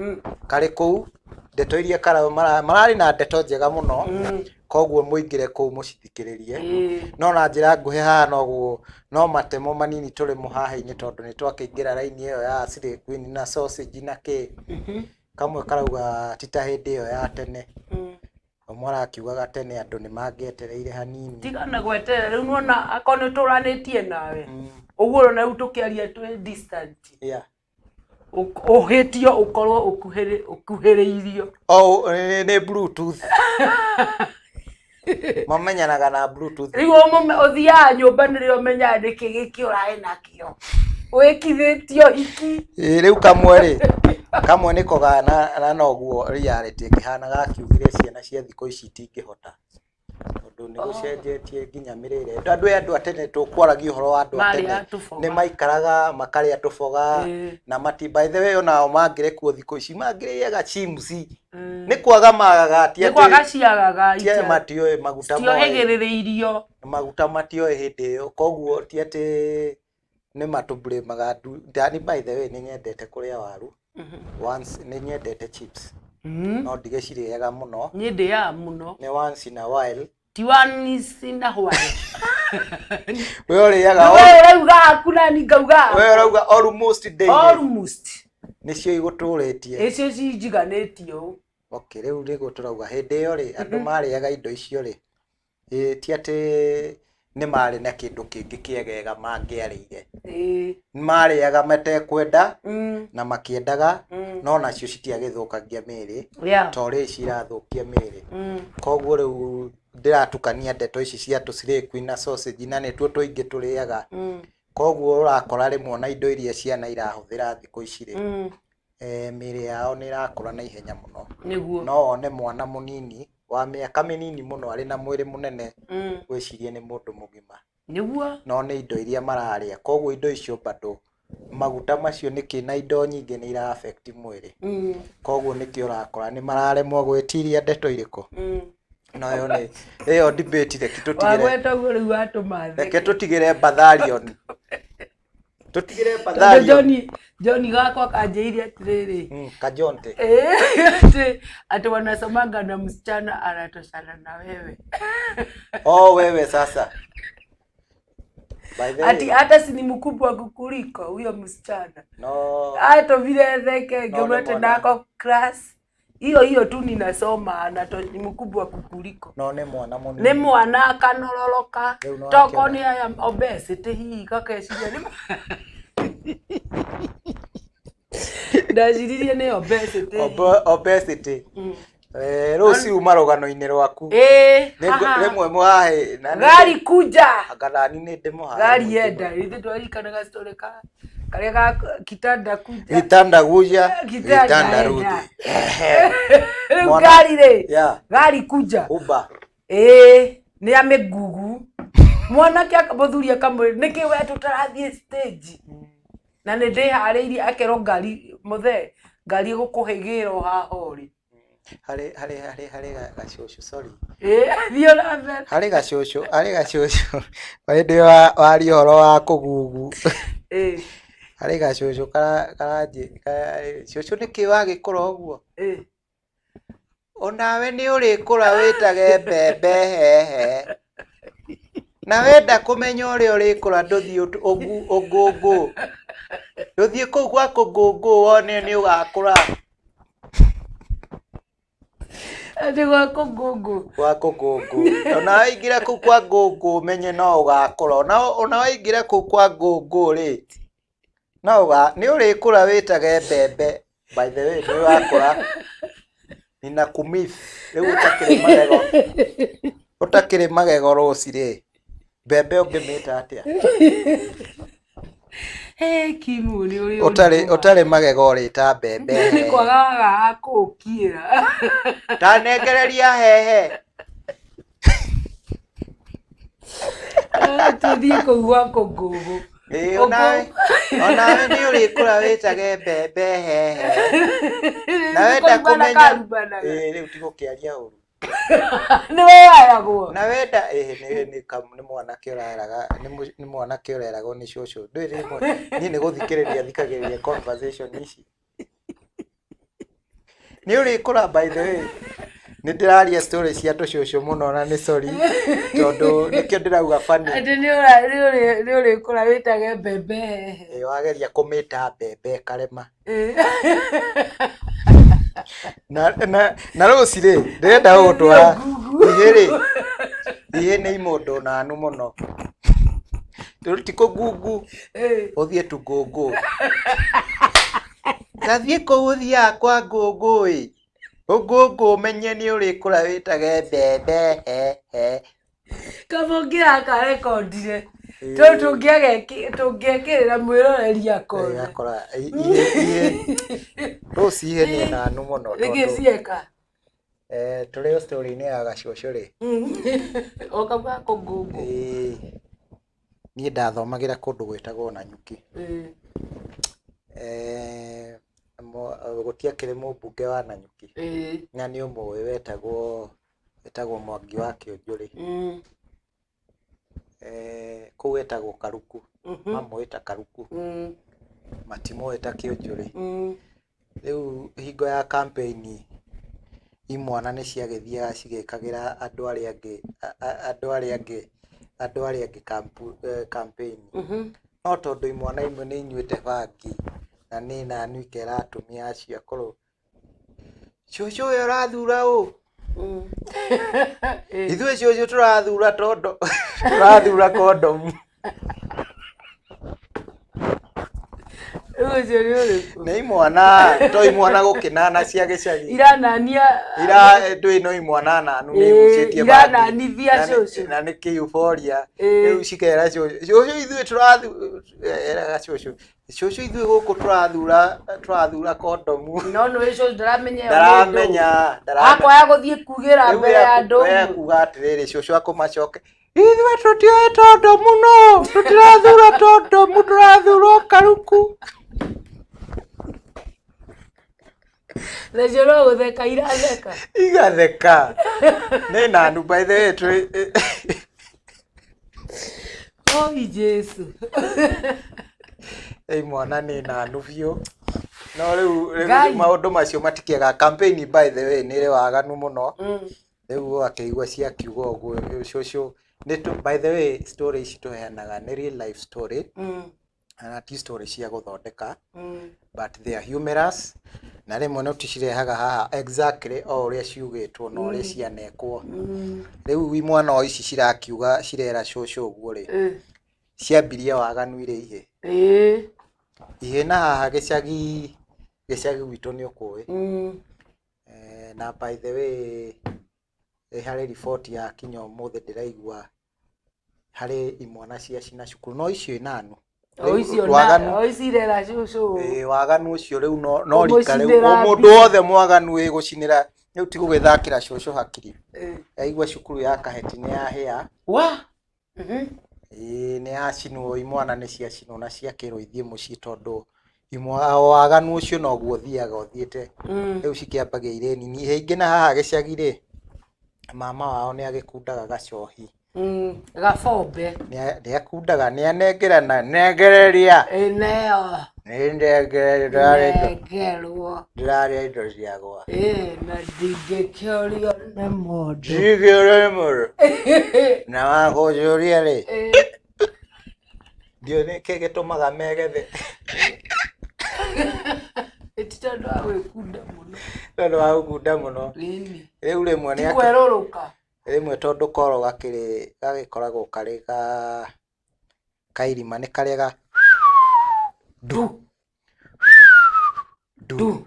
Karĩ kũu ndeto iria mararĩ na ndeto njega mũno koguo mũingĩre kũu mũcithikĩrĩrie. Ĩĩ. No na njĩra nguhĩ haha noguo no matemo manini tũrĩ mũhaha-inĩ tondũ nĩ twakĩingĩra raini ĩyo ya Slay Queen na sausage na kĩ. Kamwe karauga ti ta hĩndĩ ĩyo ya tene. Ũmwe arakiugaga tene andũ nĩ mangĩetereire hanini. Tigana gweterera rĩu nĩwona akorwo nĩ tũranĩtie nawe ũguo ũrona rĩu tũkĩaria twĩ distant. Yeah. Ũhĩtio ũkorwo ũkuhĩrĩirio. Oh, nĩ Bluetooth. Mamenyanaga na Bluetooth. Rĩu ũthiaga nyũmba nĩrĩo ũmenyaga nĩkĩ gĩkĩ ũrarĩ nakĩo. Wĩkithĩtio hiki. Ĩ rĩu kamwe rĩ kamwe nĩko na noguo reality ĩkĩhanaga akiugire ciana cia thikũ ici itingĩhota tondũ nĩ gũcenjetie nginya mĩrĩre. Andũ aya andũ a tene tũkwaragia ũhoro wa andũ a tene Marĩaga tũboga. nĩ maikaraga makarĩa tũboga na mati by the way onao mangĩrekwo thikũ ici mangĩrĩaga chips. Nĩ kwaga magaga ti Nĩ atĩ kwaga ciagaga ti atĩ matioĩ maguta moĩ citiohĩgĩrĩrĩirio. maguta matioĩ hĩndĩ ĩyo koguo ti atĩ nĩ matũblĩmaga ndani by the way nĩ nyendete kũrĩa waru once nĩ nyendete chips no ndigĩcirĩaga mũno Niĩ ndĩaga mũno. nĩ once in a while Ti once in a while. we ũrĩaga We ũrauga haku nani ngauga. we ũrauga almost daily Almost. nĩcio igũtũrĩtie Icio cinjiganĩtie ũũ. Okay rĩu nĩguo tũrauga hĩndĩ ĩyo rĩ andũ marĩaga indo icio rĩ ĩ ti atĩ Nĩ marĩ na kĩndũ kĩngĩ kĩegega mangĩarĩire. Ĩĩ. Marĩaga matekwenda na makĩendaga, no nacio citiagĩthũkagia mĩĩrĩ ta ũrĩa ici irathũkia mĩĩrĩ. Koguo rĩu ndĩratukania ndeto ici cia tũ queen na sausage, na nĩtuo tũingĩ tũrĩaga. Koguo ũrakora rĩmwe ona indo iria ciana irahũthĩra thikũ ici rĩ, mĩĩrĩ yao nĩ ĩrakũra na ihenya mũno. No wone mwana mũnini wa mĩaka mĩnini mũno arĩ na mwĩrĩ mũnene, wĩcirie nĩ mũndũ mũgima. No nĩ indo iria mararĩa. Koguo indo icio bado maguta macio nĩkĩ na indo nyingĩ nĩ ira affect mwĩrĩ. Koguo nĩkĩo ũrakora nĩ mararemwo gwĩtiria ndeto irĩkũ. No ĩyo nĩ ĩyo debate, reke tũtigĩre. Wagweta ũguo rĩu watũma Reke theke. tũtigĩre Batharion, tũtigĩre Tondũ Batharion. Johnny gakwa kanjĩire atĩrĩrĩ, Kajonte. Ati wanasomanga na msichana anatoshana na wewe. Oh, wewe sasa, by the Ati way, hata si ni mkubwa kukuliko huyo msichana. No. Atũmire theke. No, Ngĩmwĩra nĩ atĩ mwana. nako class hiyo hiyo tu ninasoma, ni mkubwa kukuliko. No nĩ mwana mũnini. Nĩ mwana akanororoka. Rĩu no Toko akĩona. nĩ aya obesity hihi gakeciria nĩ ndaciririe nĩ obesity. Obesity. Rũciũ marũgano-inĩ rwaku. Ĩĩ, haha. Rĩmwe mũhahe na Gari kuja. Anga nani nĩ ndĩmũhahe. Gari enda ithe twaririkanaga story ka karĩa ga kitanda kuja. Gitanda guja. Kitanda gitanda enda. rudi. Rĩu Mwana- ngari rĩ, gari kuja. Uber. Ĩĩ, nĩ ya mĩgugu. Mwanake mũthuri akamwĩra nĩkĩ we tũtarathiĩ stage na nĩ ndĩharĩirie, akerwo ngari mũthee ngari ĩgũkũhĩgĩra o haha ũrĩ. Harĩ gacũcũ, sorry. Ĩĩ, thiĩ na mbere. Harĩ gacũcũ hĩndĩ ĩyo waria ũhoro wa kũgugu. Harĩ gacũcũ karanjĩ cũcũ, nĩkĩ wagĩkũra ũguo? Onawe nĩ ũrĩkũra wĩtage mbembe hehe, na wenda kũmenya ũrĩa ũrĩkũra, ndũthiĩ ũngũngũ, ndũthiĩ kũu gwa kũngũngũ wone nĩ ũgakũra. Atĩ gwa kũngũngũ. Gwa kũngũngũ, ona waingĩra kũu kwa ngũngũ ũmenye no ũgakũra, ona waingĩra kũu kwa ngũngũ rĩ, no ũga nĩ ũrĩkũra wĩtage mbembe. By the way, nĩ ũrakũra, ninakumiss. Rĩu ũtakĩrĩ magego, ũtakĩrĩ magego rũci rĩ, mbembe ũngĩmĩta atĩa? Hey, Kimu nĩ ũrĩ Ũtarĩ ũritũ. Ũtarĩ magego ũrĩta mbembe. Nĩ kwaga wagaga kũũkiĩra. Tanengereria hehe. Tũthiĩ kũu gwa kũngũngũ. Ĩĩ, onawe nĩ ũrĩkũra wĩtage mbembe hehe, na wenda kũmenya. Ĩĩ, rĩu tigũkĩaria ũru. Nĩ weyayagwo. Na wenda ĩĩ, nĩ mwanake ũreraga, nĩ mwanake ũreragwo nĩ cũcũ. Ndũĩ rĩmwe niĩ nĩ gũthikĩrĩria thikagĩrĩria conversation ici. Nĩ ũrĩkũra. By the way, nĩ ndĩraria story cia tũcũcũ mũno na nĩ sorry, tondũ nĩkĩo ndĩrauga funny. Atĩ nĩ ũrĩkũra wĩtage mbembe hehe. Ĩĩ, wageria kũmĩta mbembe ĩkarema. Na rũci rĩ, ndĩrenda gũgũtwara ihe rĩ, ihe nĩ imũndũ nanu mũno. Rĩu ti kũngungu. Ũthiĩ tu ngũngũ, tathiĩ kũu ũthiaga kwa ngũngũ ĩ, ũngũngũ ũmenye nĩ ũrĩkũra wĩtage mbembe hehe. Kaba ũngĩrakarekondire tondũ tũngĩekĩrĩra mwĩroreri akona. Akora ihe ihe rũci, ihe nĩ nanu mũno. Nĩkĩ Tondũ cieka? Tũrĩ o story-inĩ ya gacũcũ rĩ. O kau ga kũngũngũ. Ĩĩ, niĩ ndathomagĩra kũndũ gwĩtagwo Nanyuki. Gũtiakĩrĩ mũmbunge wa Nanyuki na nĩ ũmũĩ, wetagwo Mwangi wa Kĩũnjũrĩ. Kũu etagwo Karuku. Mamũĩ ta Karuku, matimũĩ ta Kĩũnjũrĩ. Rĩu hingo ya campaign imwana nĩ ciagĩthiaga cigĩkagĩra andũ arĩa angĩ campaign. No tondũ imwana imwe nĩ inyuĩte bangi na nĩ nanu, ikera atumia acio akũrũ, cũcũ ũyũ ũrathura ũ? Ithuĩ cũcũ tũrathura tondo tũrathura kondomu. Rĩu ũcio nĩ ũrĩkũ? Nĩ imwana to imwana gũkĩnana cia gĩcagi. Iranania Ira ndũĩ no imwana nanu nĩ Ĩĩ, igucĩtie bangi. irananithia cũcũ. Na nĩ kĩuboria. Ĩĩ. Rĩu cikera cũcũ. Cũcũ ithuĩ tũrathu eraga cũcũ. Cũcũ ithuĩ gũkũ tũrathura tũrathura kondomu. No nĩ cũcũ ndaramenya ĩyo nĩ ndũ. Ndaramenya ndaramenya. Akoya gũthiĩ kugĩra Rĩu mbere ya andũ ũguo. ekuga atĩrĩrĩ cũcũ akũmacoke ithuĩ tũtiũĩ tondomu no tũtirathura tondomu tũrathura ũkaruku. Nacio no gũtheka iratheka. Igatheka. Nĩ nanu by the way twĩ Oi Jesu. Ĩ mwana nĩ nanu biũ. No rĩu rĩu Ngai. maũndũ macio matikĩaga campaign by the way nĩ ĩrĩ waganu mũno. Rĩu ũgakĩigua ciakiuga ũguo cũcũ nĩ tũ by the way story ici tũheanaga nĩ real life story na ti story cia gũthondeka but they are humorous na rĩmwe nĩ tũcirehaga haha exactly o ũrĩa ciugĩtwo na ũrĩa cianekwo. Rĩu imwana o ici cirakiuga cirera cũcũ ũguo rĩ ciambirie waganu irĩ ihĩ. Ĩĩ. Ihĩ na haha gĩcagi gĩcagi gwitũ nĩ ũkũĩ. Na by the way ĩ harĩ riboti yakinya ũmũthĩ ndĩraigua harĩ imwana ciacina cukuru no icio inanu. O icio na Waganu o ici irera cũcũ. ĩĩ waganu ũcio rĩu no no rika rĩu Kũmũcinĩra o mũndũ mbia. wothe mwaganu ĩ gũcinĩra rĩu ti gũgĩthakĩra cũcũ hakiri. Ĩĩ. Aigua cukuru ya Kaheti nĩ yahĩa. Wa. Ĩĩ nĩ yacinwo imwana nĩ ciacinwo na ciakĩrwo ithiĩ mũciĩ tondũ waganu ũcio noguo ũthiaga ũthiĩte. Rĩu cikĩambagia irĩ nini. Ihĩ ingĩ na haha gĩcagi rĩ, mama wao nĩ agĩkundaga gacohi. Gabombe. Nĩ akundaga nĩ anengerana nengereria. Ĩ neo. Nĩ ndengereria ndĩrarĩa indo Nengerwo. ndĩrarĩa indo ciakwa. Ĩ na ndingĩkĩũrio nĩ mũndũ. Ndingĩũrio nĩ mũndũ. Na wakũnjũria rĩ, ndiũĩ nĩkĩ gĩtũmaga megethe Ĩ ti tondũ wa gwĩkunda mũno. tondũ wa gũkunda mũno. Ĩni. Rĩu rĩmwe Ti nĩ kwerũrũka. rĩmwe tondũ koro gakĩrĩ gagĩkoragwo karĩ ga kairima nĩ karĩa ga Ndu. ndu. Ndu.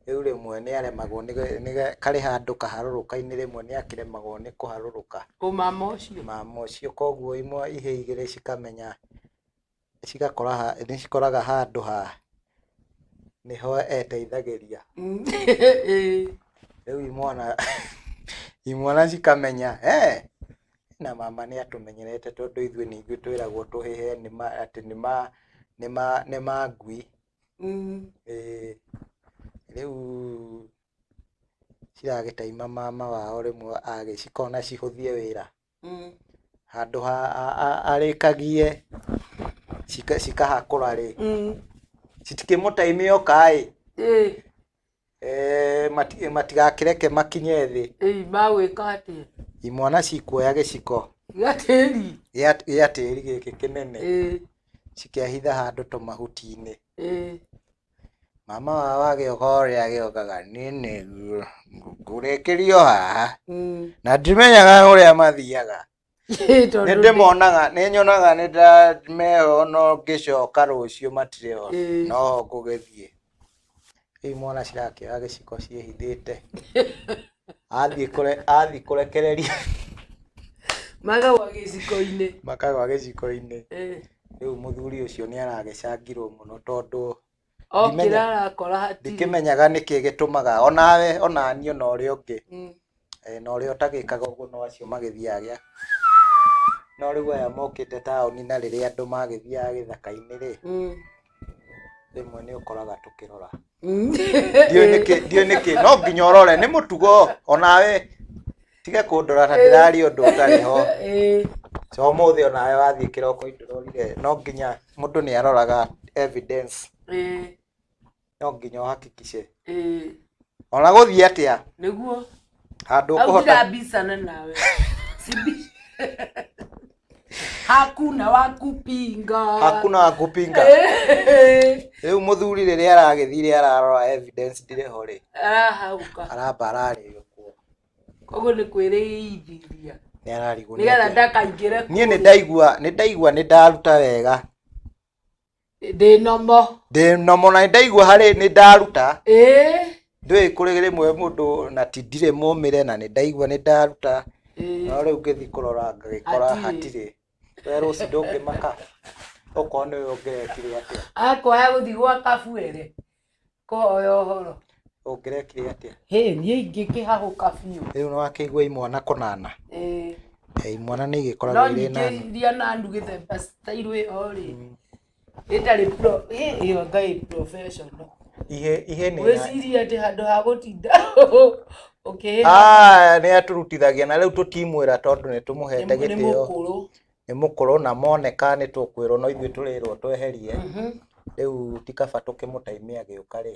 Rĩu rĩmwe nĩ aremagwo nĩ karĩ handũ kaharũrũka-inĩ rĩmwe nĩ akĩremagwo nĩ kũharũrũka. Ũ mama ũcio. Mama ũcio koguo imwe ihĩ igĩrĩ cikamenya cigakora nĩ cikoraga handũ ha nĩho eteithagĩria. Ĩĩ. Rĩu imwana imwana cikamenya eh na mama nĩ atũmenyerete tondũ ithuĩ nĩ ithuĩ twĩragwo tũhĩhe nĩ ma atĩ nĩ ma nĩ ma nĩ ma ngui. Ĩĩ rĩu ciragĩtaima mama wao rĩmwe agĩ cikona cihũthie wĩra. Handũ ha arĩkagie cikahakũra rĩ citikĩmũtaime oka ĩ Ĩĩ. Matigakĩreke makinye thĩ. Ĩĩ magwĩka atĩa? Imwana cikuoya gĩciko Gĩa tĩri. Gĩa tĩri gĩkĩ kĩnene Ĩĩ. cikehitha handũ tũmahuti-inĩ. Ĩĩ. Mama wao agĩũka ũrĩa agĩũkaga niĩ nĩguo ngũrĩkĩrio haha na ndimenyaga ũrĩa mathiaga. Ĩĩ tondũ Nĩ ndĩmonaga nĩ nyonaga nĩ meho no ngĩcoka rũciũ matirĩ ho Ĩĩ. no ngũgĩthiĩ. Rĩu imwana cirakĩoya gĩciko ciĩhithĩte. Athiĩ kũrekereria Makagwa gĩciko-inĩ. Makagwa gĩciko-inĩ. Ĩĩ. Rĩu mũthuri ũcio nĩ aragĩcangirwo mũno tondũ Okĩra arakora hatirĩ. ndikĩmenyaga nĩkĩ gĩtũmaga onawe onaniĩ ona ũrĩa ũngĩ na ũrĩa ũtagĩkaga ũguo no acio magĩthiaga gĩa no rĩu aya mokĩte taũni na rĩrĩa andũ magĩthiaga gĩthaka-inĩ rĩ rĩmwe nĩ ũkoraga tũkĩrora. Ndiũĩ nĩkĩ ndiũĩ nĩkĩ no nginya ũrore nĩ mũtugo onawe tige kũndora ta ndĩraria ũndũ ũtarĩ ho. Ĩĩ. So ũmũthĩ onawe wathiĩ kĩroko ndũrorire no nginya mũndũ nĩ aroraga evidence. Ĩĩ. No nginya ũhakikice. Ĩĩ. Ona gũthiĩ atĩa? Nĩguo. Handũ Hau ũkũhota ndirabicana nawe. Hakuna wa kupinga. Hakuna wa kupinga. Rĩu mũthuri rĩrĩa aragĩthire ararora evidence ndĩrĩ ho rĩ. Arahauka. Aramba ararĩo kuo. Koguo nĩ kwĩrĩithĩria. Nĩ ararigwo nĩ Nĩgetha atĩa. ndakaingĩre Niĩ nĩ kũrĩa. ndaigua, nĩ ndaigua nĩ ndaruta wega. Ndĩ nomo. Ndĩ nomo na nĩ ndaigua harĩ nĩ ndaruta. Ĩĩ. Ndũĩ kũrĩ rĩmwe mũndũ na ti ndirĩ mũmĩre na nĩ ndaigua nĩ ndaruta. Ĩĩ. No rĩu ngĩthiĩ kũrora ngagĩkora Hatirĩ. hatirĩ. We rũciũ ndũngĩmaka okorwo nĩwe ũngĩrekire atĩa? Akwaya gũthiĩ gwa kabuere kũhoya ũhoro. Ũngĩrekire atĩa? Hĩ, niĩ ingĩkĩhahũka biũ. Rĩu nĩwakĩigua imwana kũnana? Ĩĩ. Imwana nĩ No igĩkoragwo irĩ ningĩ nanu. iria nanu gĩthemba style ĩyo rĩ, ĩtarĩ pro, ĩ ĩyo anga ĩ professional. Ihe ihe nĩ Wĩcirie atĩ handũ ha gũtinda ũkĩhĩha Ah, nĩ atũrutithagia na rĩu tũtimwĩra tondũ nĩ tũmũhete nĩ gĩtĩo. mũkũrũ. Nĩ mũkũrũ na moneka nĩ tũkwĩrwo no ithuĩ tũrĩrwo tweherie. Rĩu ti kaba tũkĩmũtaimia agĩũka rĩ,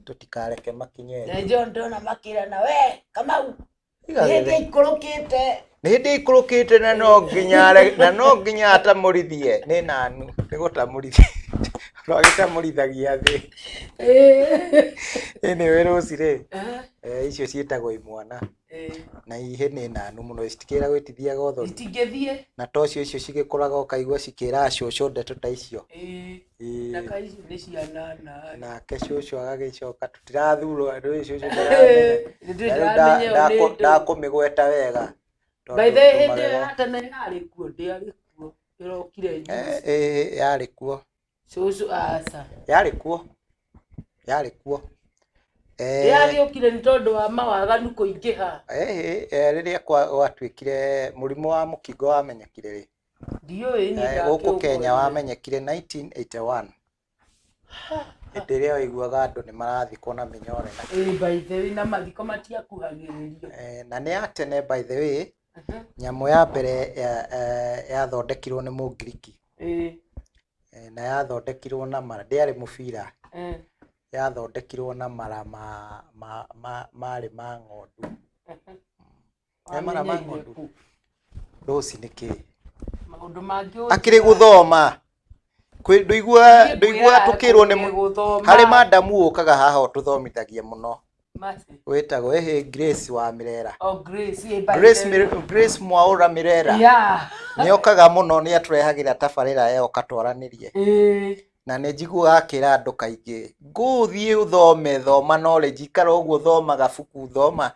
tũtikareke makinye Na thĩ. njo ndona makĩrana we Kamau Tiga nĩ hĩndĩ gĩthĩ. aikũrũkĩte. Nĩ hĩndĩ aikũrũkĩte na no nginya na no nginya atamũrithie nĩ nanu nĩ gũtamũrithia no agĩtamũrithagia thĩ. Anyway rũci rĩ, icio ciĩtagwo imwana na ihĩ nĩ nanu mũno citikĩra gwĩtithiaga ũthoni. Itingĩthiĩ. Na to cio icio cigĩkũraga ũkaigua cikĩra cũcũ ndeto ta icio. Ĩĩ. Na kaĩ icio nĩ ciana na. Nake cũcũ agagĩcoka tũtirathurwo ndũĩ cũcũ ndaramenya. Nĩ Na rĩu ndĩramenya ĩyo nĩ ndũ. ndakũmĩgweta wega By tondũ the way, hĩndĩ ĩyo magego. ya tene yarĩ kuo ndĩarĩ kuo ĩrokire juzi. Yarĩ kuo. Cũcũ aca. Yarĩ kuo. Yarĩ kuo. Yagĩũkire nĩ tondũ wa mawaganu kũingĩha. Rĩrĩa gwatuĩkire mũrimũ wa mũkingo wamenyekire rĩ? Ndiũĩ niĩ Gũkũ Kenya ndakĩũkorire. wamenyekire 1981. Hĩndĩ ĩrĩa waiguaga andũ nĩ marathikwo na mĩnyore na Ĩĩ by the way na mathiko matiakuhagĩrĩrio. Na nĩ ya tene by the way, nyamũ ya mbere yathondekirwo nĩ Mũngiriki. Na yathondekirwo na mara, ndĩarĩ mũbira. Yathondekirwo na mara marĩ ma ng'ondu. Nĩ mara ma Wamenyeire ng'ondu. kũ? Rũci nĩ kĩĩ? Maũndũ mangĩ Akĩrĩ gũthoma. Ndũigua ndũigua tũkĩrwo nĩ gũthoma. harĩ madamu ũkaga haha ũtũthomithagia mũno. Mercy. Wĩtagwo ĩhĩ Grace wa Mirera. Oh, Grace, ĩ, by Grace, the way. Grace Mwaũra Mirera. Yeah. Nĩ okaga mũno nĩ atũrehagĩra tabarĩra ĩyo katwaranĩrie. Na nĩ njiguaga akĩra andũ kaingĩ, ngũthiĩ ũthome thoma knowledge, ikara ũguo thoma gabuku thoma.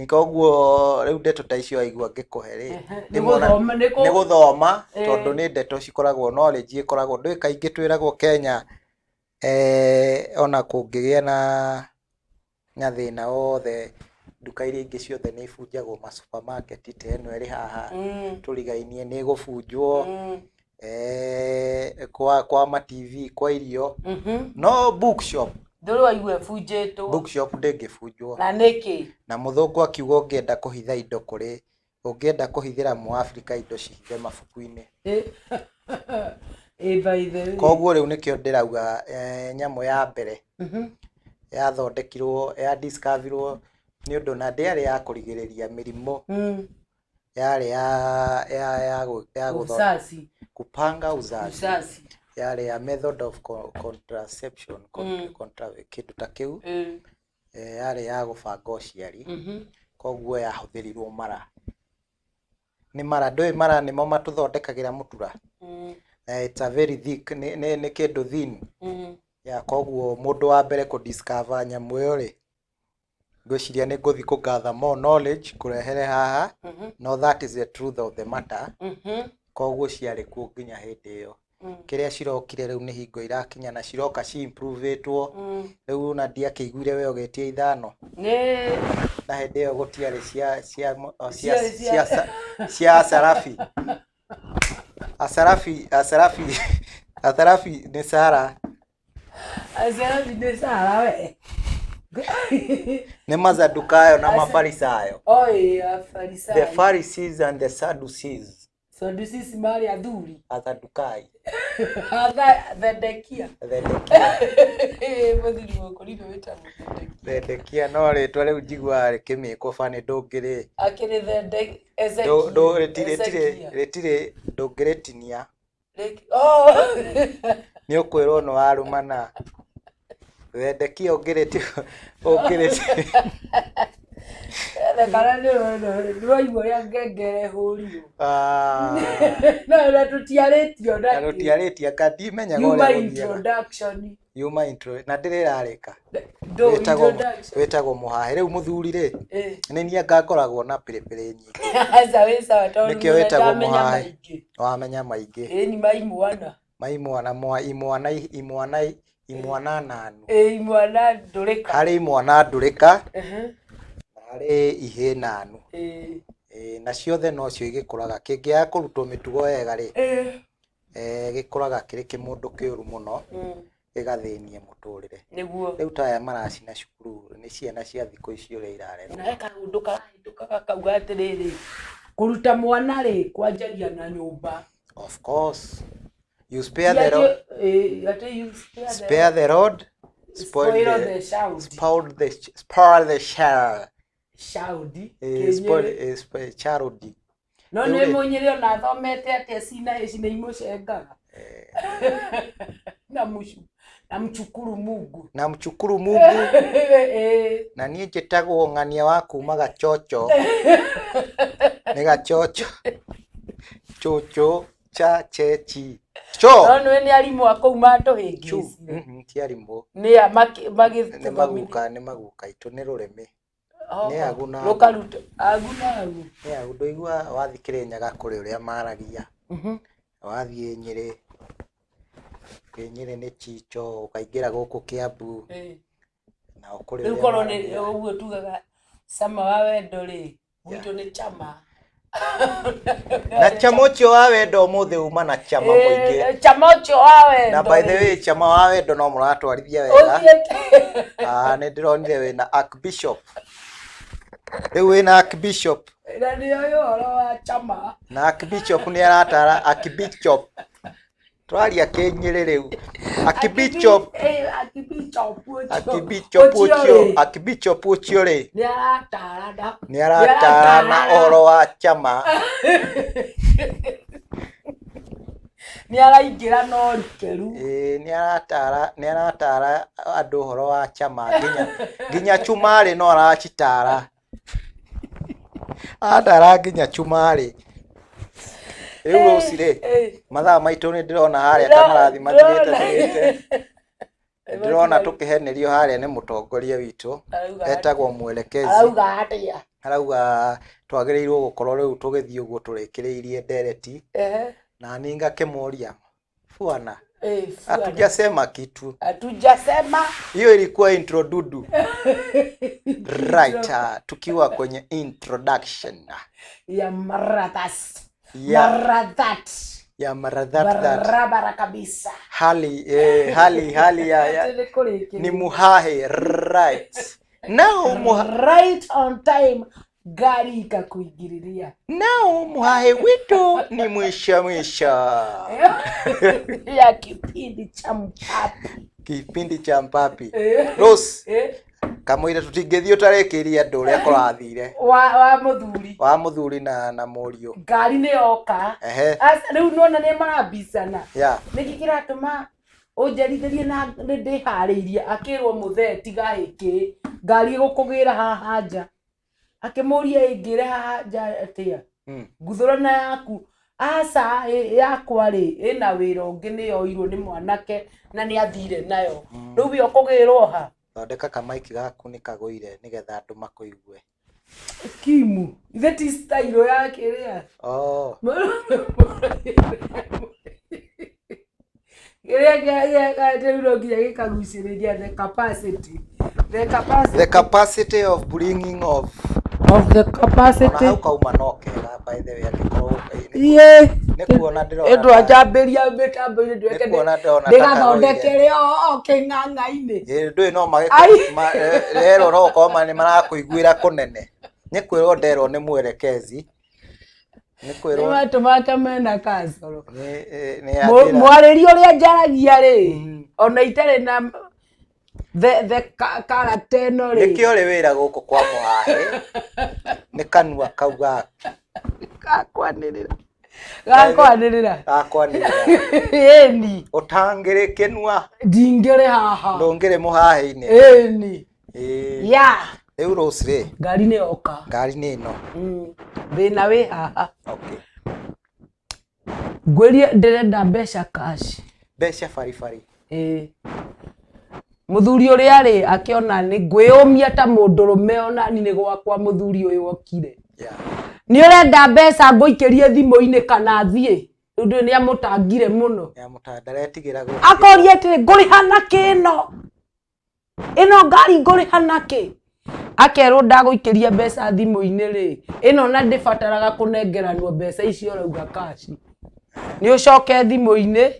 Koguo rĩu ndeto ta icio waigua ngĩkũhe rĩ, Nĩ gũthoma, nĩ nĩ gũthoma tondũ nĩ ndeto cikoragwo knowledge ĩkoragwo ndũĩ kaingĩ twĩragwo Kenya ona kũngĩgĩa na thĩna wothe nduka iria ingĩ ciothe nĩ ibunjagwo ma supermarket ta ĩno ĩrĩ haha tũrigainie nĩ ĩgũbunjwo kwa ma TV kwa irio no bookshop Ndũrĩ waigua ĩbunjĩtwo. Bookshop ndĩngĩbunjwo. Na nĩkĩ? Na mũthũngũ akiuga ũngĩenda kũhitha indo kũrĩ ũngĩenda kũhithĩra mũafrika indo cihithe mabuku-inĩ. Ĩ by the way. Koguo rĩu nĩkĩo ndĩrauga nyamũ ya mbere yathondekirwo ya discoverirwo nĩ ũndũ na ndĩarĩ ya kũrigĩrĩria mĩrimũ yarĩ ya Uzazi. kupanga uzazi. Uzazi. Yarĩ ya method of contraception kĩndũ ta kĩu. Yarĩ ya gũbanga ũciari. Koguo yahũthĩrirwo mara. Nĩ mara, ndũĩ mara nĩmo matũthondekagĩra mũtura. It's a very thick, nĩ kĩndũ thin. Ya koguo mũndũ wa mbere kũ discover nyamũ ĩyo rĩ, ngwĩciria nĩ ngũthiĩ kũ gather more knowledge ngũrehere haha, no that is the truth of the matter. Koguo ciarĩ kuo nginya hĩndĩ ĩyo. Kĩrĩa cirokire rĩu nĩ hingo irakinya na ciroka ci improve-ĩtwo. Rĩu ona ndiakĩiguire we ũgĩtia ithano. Nĩ Na hĩndĩ ĩyo gũtiarĩ Ciarĩ cia Asarafi. Asarafi, Asarafi, Asarafi nĩ Sara. Asarafi nĩ Sara we. Nĩ Mazadukayo na Mafarisayo. Oi, Afarisayo. The Pharisees and the Sadducees. Sadducees marĩ athuri. Athadukai. Thedekia. Thedekia. Mũthuri mũkũrinũ wĩtagwo Thedekia. Thedekia no rĩtwa rĩu njiguaga rĩkĩmĩkwo bani ndũngĩrĩ. Akĩrĩ Ezekiel. Rĩtirĩ rĩtirĩ ndũngĩrĩtinia. Oh. Nĩ ũkwĩrwo nĩ warumana. Thedekia ũngĩrĩti ũngĩrĩti. Kana nĩwaigua ũrĩa ngengere hũrirwo? Ah, No na tũtiarĩtio na na kĩ. tũtiarĩtie anga ndimenyaga Yuma ũrĩa gũthiaga. introduction. Yuma intro na ndĩrĩ ĩrarĩka. Ndũ Wĩtagwo introduction. wĩtagwo mũhahe. Rĩu mũthuri rĩ, Eh. nĩ niĩ anga ngoragwo na pĩrĩpĩrĩ nyingĩ. Aca wĩ sawa tondũ Nĩkĩo wĩtagwo ndamenya mũhahe. maingĩ. Wamenya maingĩ. Ĩni maimwana. Maimwana mwa imwana imwana imwana nanu. Ĩ imwana ndũrĩka. Harĩ imwana ndũrĩka na harĩ ihĩ nanu. Ĩ. Ĩ, na ciothe nocio igĩkũraga. Kĩngĩaga kũrutwo mĩtugo wega rĩ, Ĩ. gĩkũraga kĩrĩ kĩmũndũ kĩũru mũno, gĩgathĩnia mũtũrĩre. Nĩguo. Rĩu ta aya maracina cukuru nĩ ciana cia thikũ ici ũrĩa irarerwo. Na he kaũndũ karahĩtũka gakauga atĩrĩrĩ, kũruta mwana rĩ kwanjagia na nyũmba. Of course. You spare the rod, Ĩ, atĩ you spare the spare the rod, spoil spoil the the child. spoil the spoil the child. Child. Eh, spoil Kĩnyĩrĩ. spoil child. No Rĩu nĩ rĩ, mũnyĩrĩ ona athomete atĩa cina ici nĩ imũcengaga. Na mũcu na mchukuru Mungu. Na mchukuru Mungu. Ĩ. Na niĩ njĩtagwo ng'ania wa kuma Gachocho. Nĩ Gachocho. Chocho cha chechi. No Cho. nĩ nĩ arimũ a kũu Chu. matũhĩngĩcire. Ti arimũ. Nĩ a Nĩ magĩtũthomithia. maguka, nĩ maguka itũ nĩ rũrĩmĩ. Nĩ agu na agu. Rũkaruta agu na agu. Nĩ agu ndũigua wathiĩ Kĩrĩnyaga kũrĩ ũrĩa maragia. Wathiĩ Nyĩrĩ, kwĩ Nyĩrĩ nĩ Chicho, ũkaingĩra gũkũ Kĩambu, nao kũrĩ Rĩu ũrĩa korwo nĩ maragia. ũguo tugaga cama wa wendo rĩ, gwitũ nĩ chama. Na chama ũcio wa wendo ũmũthĩ uma na chama mũingĩ. Ĩ, chama ũcio wa wendo Na by the rĩ, way, chama wa wendo no mũratwarithia wega. ũthiĩte Ah, nĩ ndĩronire wĩna Archbishop. Rĩu wĩna Archbishop. Na nĩ oĩ ũhoro wa chama. Na Archbishop nĩ aratara Archbishop. Tũraria kĩnyĩrĩ rĩu. Archbishop, Archbishop ũcio Archbishop ũcio ũcio, rĩ, Archbishop ũcio rĩ, nĩ aratarana. nĩ aratarana ũhoro wa chama. Nĩ araingĩra na ũrikĩru. Ĩĩ, nĩ aratara nĩ aratara andũ ũhoro wa chama nginya nginya chumarĩ no aracitara. Aratara nginya chumarĩ. Rĩu Rose rĩ, mathaa maitũ nĩ ndĩrona harĩa ta marathiĩ mathirĩte thirĩte. Ndĩrona tũkĩhenerio harĩa nĩ mũtongoria witũ etagwo Mwelekezi. Arauga atĩa? Arauga twagĩrĩirwo gũkorwo rĩu tũgĩthiĩ ũguo tũrĩkĩrĩirie ndereti. Na niĩ ngakĩmũria bwana, hatujasema kitu. Hatujasema. Hiyo ilikuwa intro dudu. Right, tukiwa kwenye introduction ya marathas. Ya Marathat. ya maradhat that Barabara kabisa. hali hali hali ya Atĩ nĩ kũrĩkĩrĩria. ni muhahe right now Right on time ngari ikakuingĩrĩria. Now muhahe wetu ni mwisho mwisho ya kipindi cha Mpapi. Kipindi cha Mpapi. Rose, kamũira tũtingĩthiĩ ũtarĩkĩirie andũ ũrĩa kũrathire. Wa mũthuri. Wa mũthuri na mũriũ. Ngari nĩ yoka. Ehe. Aca rĩu nona nĩ marambicana. Yeah. Nĩkĩ kĩratũma ũnjarithĩrie na nĩ ndĩharĩirie akĩrwo mũthee tiga hĩkĩ ngari ĩgũkũgĩra haha nja. Akĩmũria ĩngĩre haha nja atĩa? Nguthũrana yaku. Aca yakwa rĩ ĩna wĩra ũngĩ nĩ yoirwo nĩ mwanake na nĩ athire nayo. Rĩu we ũkũgĩrwo ha? Thondeka kamaiki gaku nĩ kagũire nĩgetha andũ makũigue. Kimu. Ithe ti style ya kĩrĩa. Oh. Kĩrĩa rĩu no nginya gĩkagucĩrĩria the capacity. The capacity. The capacity of bringing of Of the ona capacity. hau kauma no kega by the way angĩkorwo Iĩ. nĩ kuona ndĩrona Ĩndũ anjambĩria mĩtambo-inĩ nĩ kuona ndĩrona ta kagũire. ndĩgathondekere o kĩng'ang'a-inĩ. Ĩ, ndũĩ no Ai. rerwo no gũkorwo nĩ marakũiguĩra kũnene. Nĩ kwĩrwo nderwo nĩ mwelekezi. Nĩ Nĩ kwĩrwo matũ make mena kacoro. nĩ anjĩra. Mwarĩrie ũrĩa njaragia rĩ, ona itarĩ na the character ĩno rĩ. Nĩkĩo ũrĩ wĩra gũkũ kwa mũhahe. Nĩ kanua kau gaku. Gakwanĩrĩra. Gakwanĩrĩra. Gakwanĩrĩra. Ĩni. Ũtangĩrĩ kĩnua. Ndingĩrĩ haha. Ndũngĩrĩ mũhahe-inĩ. Ĩni. Ĩĩ. Yeah. Rĩu Rose rĩ, Ngari nĩ yoka. Ngari nĩ ĩno. Thĩna wĩ haha. Okay. Ngwĩrie ndĩrenda mbeca cash. Mbeca baribari. Ĩĩ. Mũthuri ũrĩa rĩ akĩona nĩ ngwĩyũmia ta mũndũrũme onani nĩ gwakwa mũthuri ũyũ okire. Nĩ ũrenda mbeca ngũikĩrie thimũ-inĩ kana thiĩ? Rĩu ndũĩ nĩ amũtangire mũno. Nĩamũta ndaretigĩra gũ. Akoria atĩrĩ ngũrĩha na kĩ ĩno? Ĩno ngari ngũrĩha na kĩ? Akerwo ndagũikĩria mbeca thimũ-inĩ rĩ, ĩno na ndĩbataraga kũnengeranwo mbeca icio ũrauga cash. Nĩ ũcoke thimũ-inĩ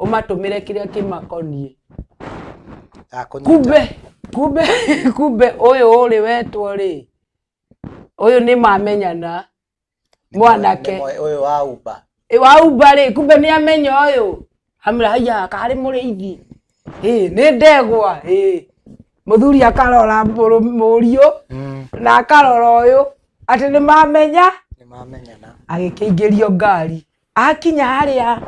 ũmatũmĩre kĩrĩa kĩmakoniĩ. Ndakũnyita. Kumbe kumbe kumbe ũyũ rĩ wetwo rĩ, ũyũ nĩ mamenyana mwanake. Ũyũ wa Uber. Ĩ wa Uber rĩ, kumbe nĩ amenya ũyũ. Amwĩra haiya karĩ mũrĩithi. Ĩ nĩ ndegwa ĩ. Mũthuri akarora mũriũ na akarora ũyũ atĩ nĩ mamenya. Nĩ mamenyana. Agĩkĩingĩrio ngari. Akinya harĩa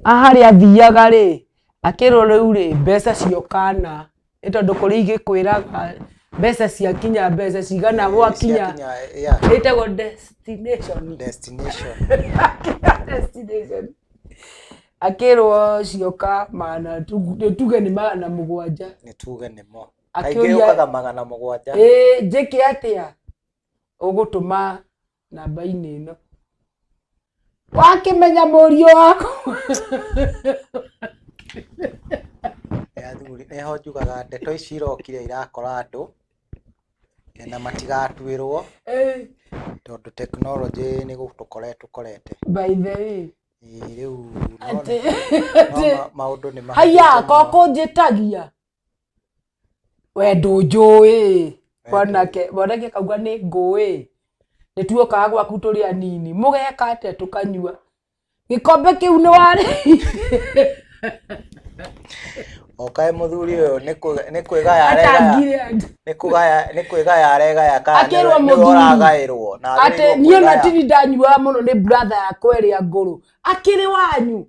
harĩa athiaga rĩ, akĩrwo rĩu rĩ mbeca ciokana. Nĩ tondũ kũrĩ igĩkwĩraga mbeca ciakinya mbeca cigana gwakinya. Ciakinya, yeah. Ĩtagwo destination. Destination. Akinya destination. Akĩrwo cioka magana nĩ tuge nĩ 700. Nĩ tuge nĩmo. Akĩũria- Kaingĩ yũkaga 700. Ĩĩ njĩke atĩa? Ũgũtũma namba-inĩ ĩno. Wakĩmenya mũriũ waku. Ĩ athuri, nĩho njugaga ndeto ici irokire irakora andũ na matigatuĩrwo tondũ tekinoronjĩ nĩ gũtũkora ĩtũkorete. By the way. Ĩ rĩu no Atĩ no atĩ maũndũ nĩ haiya mahĩtũkĩte ko mũno. kũnjĩtagia. We ndũnjũĩ. Mwanake mwanake akauga nĩ ngũĩ. Nĩ tuokaga gwaku tũrĩ anini. Mũgeka atĩa tũkanyua. Gĩkombe kĩu nĩ warĩ. Okae mũthuri ũyũ nĩ kwĩgaya aregaya. Atangire andũ. Nĩ kũgaya nĩ kwĩgaya aregaya kana Akĩrwo nĩwe mũthuri. ũragaĩrwo na Atĩ agĩrĩirwo niĩ ona kwĩgaya. tini ndanyuaga mũno nĩ brother yakwa ĩrĩa ngũrũ. Akĩrĩ wanyu.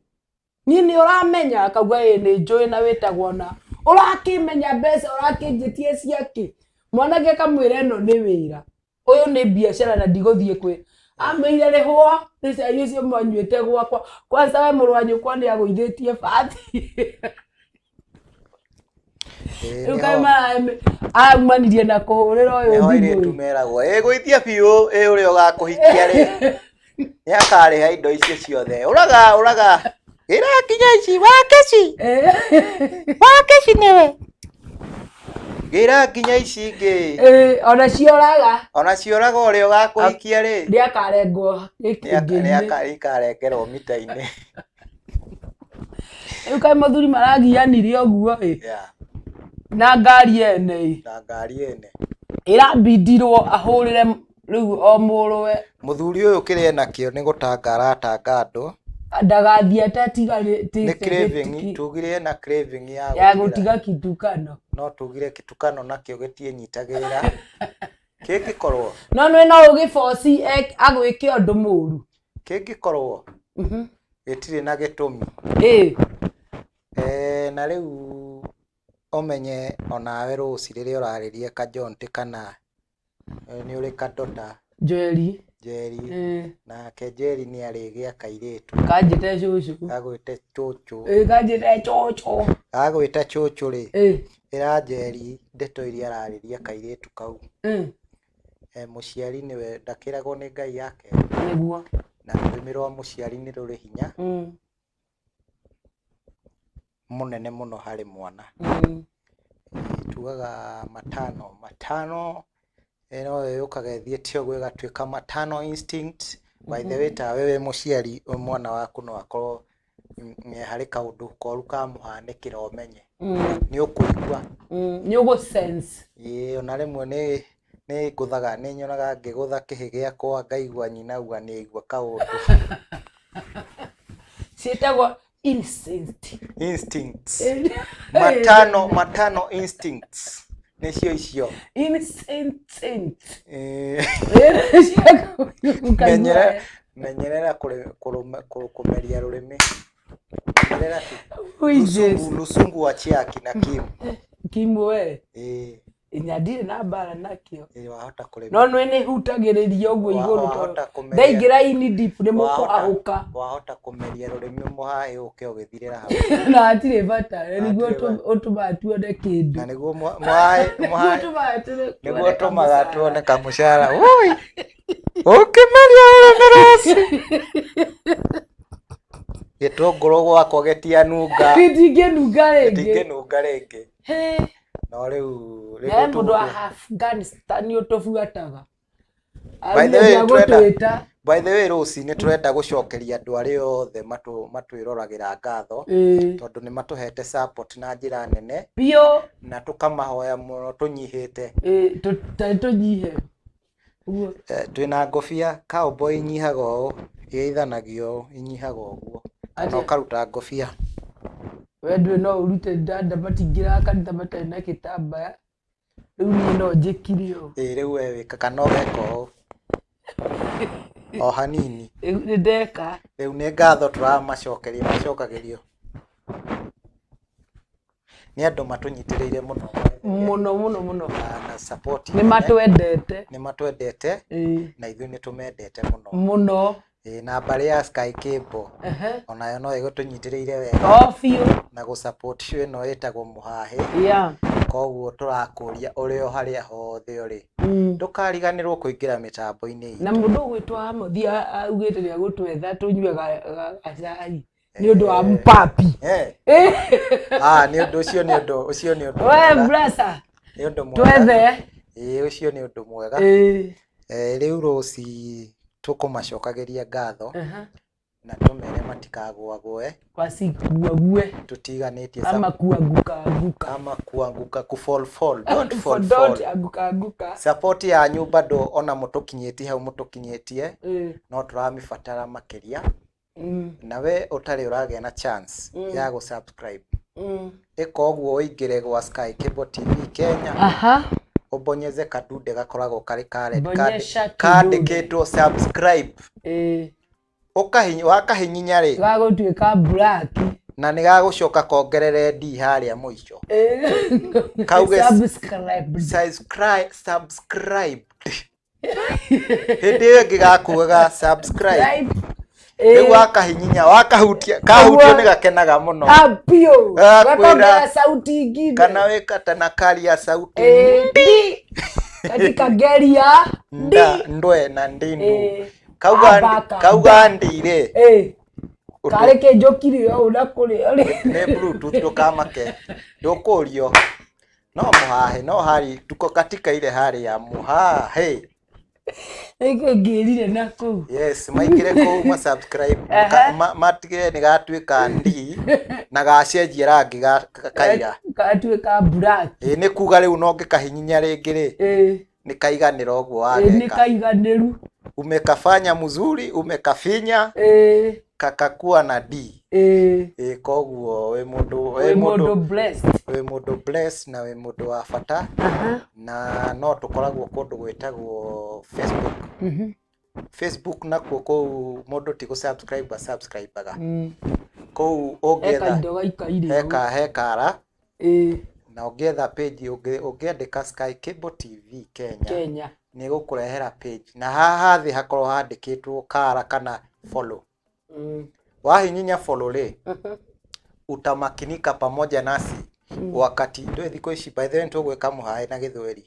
Niĩ nĩ ũramenya akauga ĩĩ nĩ njũĩ na wĩtagwo na. Ũrakĩmenya mbeca ũrakĩnjĩtie ciakĩ. Mwanake akamwĩra ĩno nĩ wĩra. Ũyũ nĩ biacara na ndigũthiĩ kwĩ. Amwĩrire rĩhwo nĩ cai ũcio mwanyuĩte gwakwa. Kwanza we mũrũ wa nyũkwa nĩ agũithĩtie bathi. Ĩĩ, Rĩu nĩho- kaĩ araumanirie na kũhũrĩra ũyũ nĩho thimũ. airĩtu meragwo ĩ gũithia biũ ĩ ũrĩa ũgakũhikia rĩ nĩ akarĩha indo icio ciothe ũraga ũraga ĩra nginya ici wakeci wakeci nĩwe gĩra nginya ici ingĩ. Ona cioraga. Ona cioraga ũrĩa ũgakũhikia rĩ nĩ akarengwo gĩkĩngĩ-inĩ. Nĩakarengerwo mita-inĩ. Rĩu kaĩ mũthuri maragianire ũguo ĩ. Na ngari ene ĩ. Na ngari ene. Ĩrambindirwo ahũrĩre rĩu o mũrũwe. Mũthuri ũyũ kĩrĩa enakĩo nĩ gũtanga aratanga andũ. Ndagathiĩ atatigarĩte. Nĩ craving, tugire ena craving ya ya gũtiga kitukano. No tugire kitukano nakĩo gĩtiĩnyitagĩrĩra. Kĩngĩkorwo. No nĩ no ũgĩboci agwĩke ũndũ mũru. Kĩngĩkorwo. Gĩtirĩ na gĩtũmi. Na rĩu ũmenye onawe Rose rĩrĩa ũrarĩria kajonte kana nĩ ũrĩ kadota. Njeri. Njeri. Nake Njeri nĩ arĩgĩa kairĩtu. Kanjĩte cũcũ. Gagwĩte cũcũ. Kanjĩte cũcũ. Gagwĩta cũcũ rĩ. Ĩra Njeri ndeto iria ararĩria kairĩtu kau. Mũciari nĩwe ndakĩragwo nĩ Ngai yake. Nĩguo. Na rũrĩmĩ rwa mũciari nĩ rũrĩ hinya. Mũnene mũno harĩ mwana. Tugaga matano matano ĩno yũkaga ĩthiĩte ũguo ĩgatuĩka matano instinct. By the way tawe wĩ mũciari mwana waku no akorwo harĩ kaũndũ koru kamũhanĩkĩra ũmenye. Nĩ ũkũigua. Nĩ ũgũ sense. Ĩĩ ona rĩmwe nĩ ngũthaga nĩ nyonaga ngĩgũtha kĩhĩ gĩakwa ngaigua nyina auga nĩ aigua kaũndũ. Ciĩtagwo instinct. Instincts. Matano matano instincts. Nĩcio icio. Instinct. Menyerera menyerera kũmeria rũrĩmĩ. Menyerera lusungu wa chia kina Kim. Kim we. Inya ndirĩ na mbara nakĩo. Ĩĩ, wahota kũrĩmia. No nĩ nĩ hutagĩrĩria ũguo igũrũ wahota tondũ kũmeria- ndaingĩra ini deep nĩ mũkũhahũka. Wahota kũmeria rũrĩmĩ mũhaĩ ũke ũgĩthirĩra hau. Na hatirĩ bata, na nĩguo Hatirĩ bata. ũtũmaga tuone kĩndũ. Na nĩguo mũhaĩ Nĩguo mũhaĩ ũtũmaga nĩguo tuone ũtũmaga kamũcara. tuone kamũcara. Ui! Ũkĩmeria rũrĩmĩ rũci. Gĩtũngũrũ gwakwa gĩtianunga. Gĩtingĩnunga rĩngĩ. Gĩtingĩnunga rĩngĩ. Hĩ. No rĩu Na he rĩu mũndũ wa tũgũthiĩ. Afghanistan ũtũbuataga. By the Augire way, tũrenda nĩagũtwĩta. by the way rũcinĩ tũrenda gũcokeria andũ arĩa othe matwĩroragĩra ngatho Ĩĩ. tondũ nĩ matũhete support na njĩra nene Biũ. na tũkamahoya mũno tũnyihĩte. Ĩĩ, tarĩ tũnyihe. Ũguo. Twĩna ngobia cowboy inyihaga ũũ, ĩgeithanagio ũũ, inyihaga ũguo. Kana Atĩa? ũkaruta ngobia. We ndũĩ no ũrute ndanda matingĩraga kanitha matarĩ na gĩtambaya. Rĩu niĩ no njĩkire ũũ. Ĩĩ rĩu we wĩka kana ũgeka ũũ. O hanini. Rĩu nĩ ndeka. Rĩu nĩ ngatho tũramacokeria macokagĩrio. Nĩ andũ matũnyitĩrĩire mũno. Mũno mũno mũno. Na support Nĩ nene. matwendete. Nĩ matwendete. Ĩĩ. Na ithuĩ nĩ tũmendete mũno. Mũno. Ĩĩ, na mbarĩ ya Sky Cable Ehe. onayo no ĩgũtũnyitĩrĩire wega. O biũ. Na gũ support show ĩno ĩtagwo Mũhahĩ. Yeah. Koguo tũrakũria ũrĩ o harĩa hothe ũrĩ. Ndũkariganĩrwo kũingĩra mĩtambo-inĩ itũ. Na mũndũ ũgwĩtwo Amothi augĩte nĩ agũtwetha tũnyue gacai nĩ ũndũ wa mpapi. Ah, nĩ ũndũ ũcio nĩ ũndũ ũcio nĩ ũndũ We mwega. brasa. Nĩ ũndũ mwega. Twethe. Ĩĩ ũcio nĩ ũndũ mwega. Ĩĩ. Rĩu rũci tũkũmacokagĩria ngatho na tũmere matikagũagũe. Wasikuague. Tũtiganĩtie Ama kuanguka anguka. Ama kuanguka ku fall fall. Don't fall Don't fall. anguka anguka. Support yanyu bado ona mũtũkinyĩtie hau mũtũkinyĩtie no tũramĩbatara makĩria. Na we ũtarĩ ũragĩa na chance ya gũ subscribe. Ĩka ũguo ũingĩre gwa Sky Cable TV Kenya. Aha. Ũbonyeze kadude gakoragwo karĩ ka red Bonyesha kidude. kandĩkĩtwo subscribe. Wakahihinya rĩ, Gagũtuĩka black. Na nĩ gagũcoka kongerere D harĩa mũico. Kauge Subscribe. Subscribe. Hĩndĩ ĩyo ĩngĩ gakugaga subscribe. Rĩu wakahihinya, wakahutia, kahutio nĩ gakenaga mũno. Ah, biũ. Gakwĩra Gakongerera sauti ingine. Kana wĩkata na karia sauti. D. Katika geria. Nda, ndwe na ndindu. Abaka. Kauga ndi rĩ. Karĩ kĩnjũkire ũũ na kũrĩa rĩ. Nĩ Bluetooth ndũkamake. Ndũkũrio. No mũhahe, no hari, tuko katika ile hali ya mũhahe. Nĩkĩ ngĩrire na kũu? Yes, maingĩre kũu ma subscribe, matigĩrĩre nĩ gatuĩka ndi na gacenjia rangi kaira. Gatuĩka black. Ĩĩ nĩ kuga rĩu no ngĩkahihinya rĩngĩ rĩ. Nĩ kaiganĩra ũguo Ĩĩ, nĩ wageka. kaiganĩru. Umekafanya mzuri, umekafinya. Kakakuwa na D. Ĩĩ, koguo wĩ mũndũ, Wĩ mũndũ blessed. Wĩ mũndũ blessed na wĩ mũndũ wa bata. Na no tũkoragwo kũndũ gwĩtagwo Facebook. Facebook nakuo kũu mũndũ ti gũ-subscribe a-subscribe-aga. Kũu ũngĩetha He kaindo gaikaire ũũ. he kara. Na ũngĩetha page, ũngĩandĩka Sky Cable TV Kenya, Kenya. nĩ ĩgũkũrehera page. Na haha thĩ hakorwo handĩkĩtwo kara kana follow. Wahihinya follow rĩ, utamakinika pamoja nasi wakati ndũĩ thikũ ici by the way nĩtũgwĩka mũhaĩ na gĩthweri.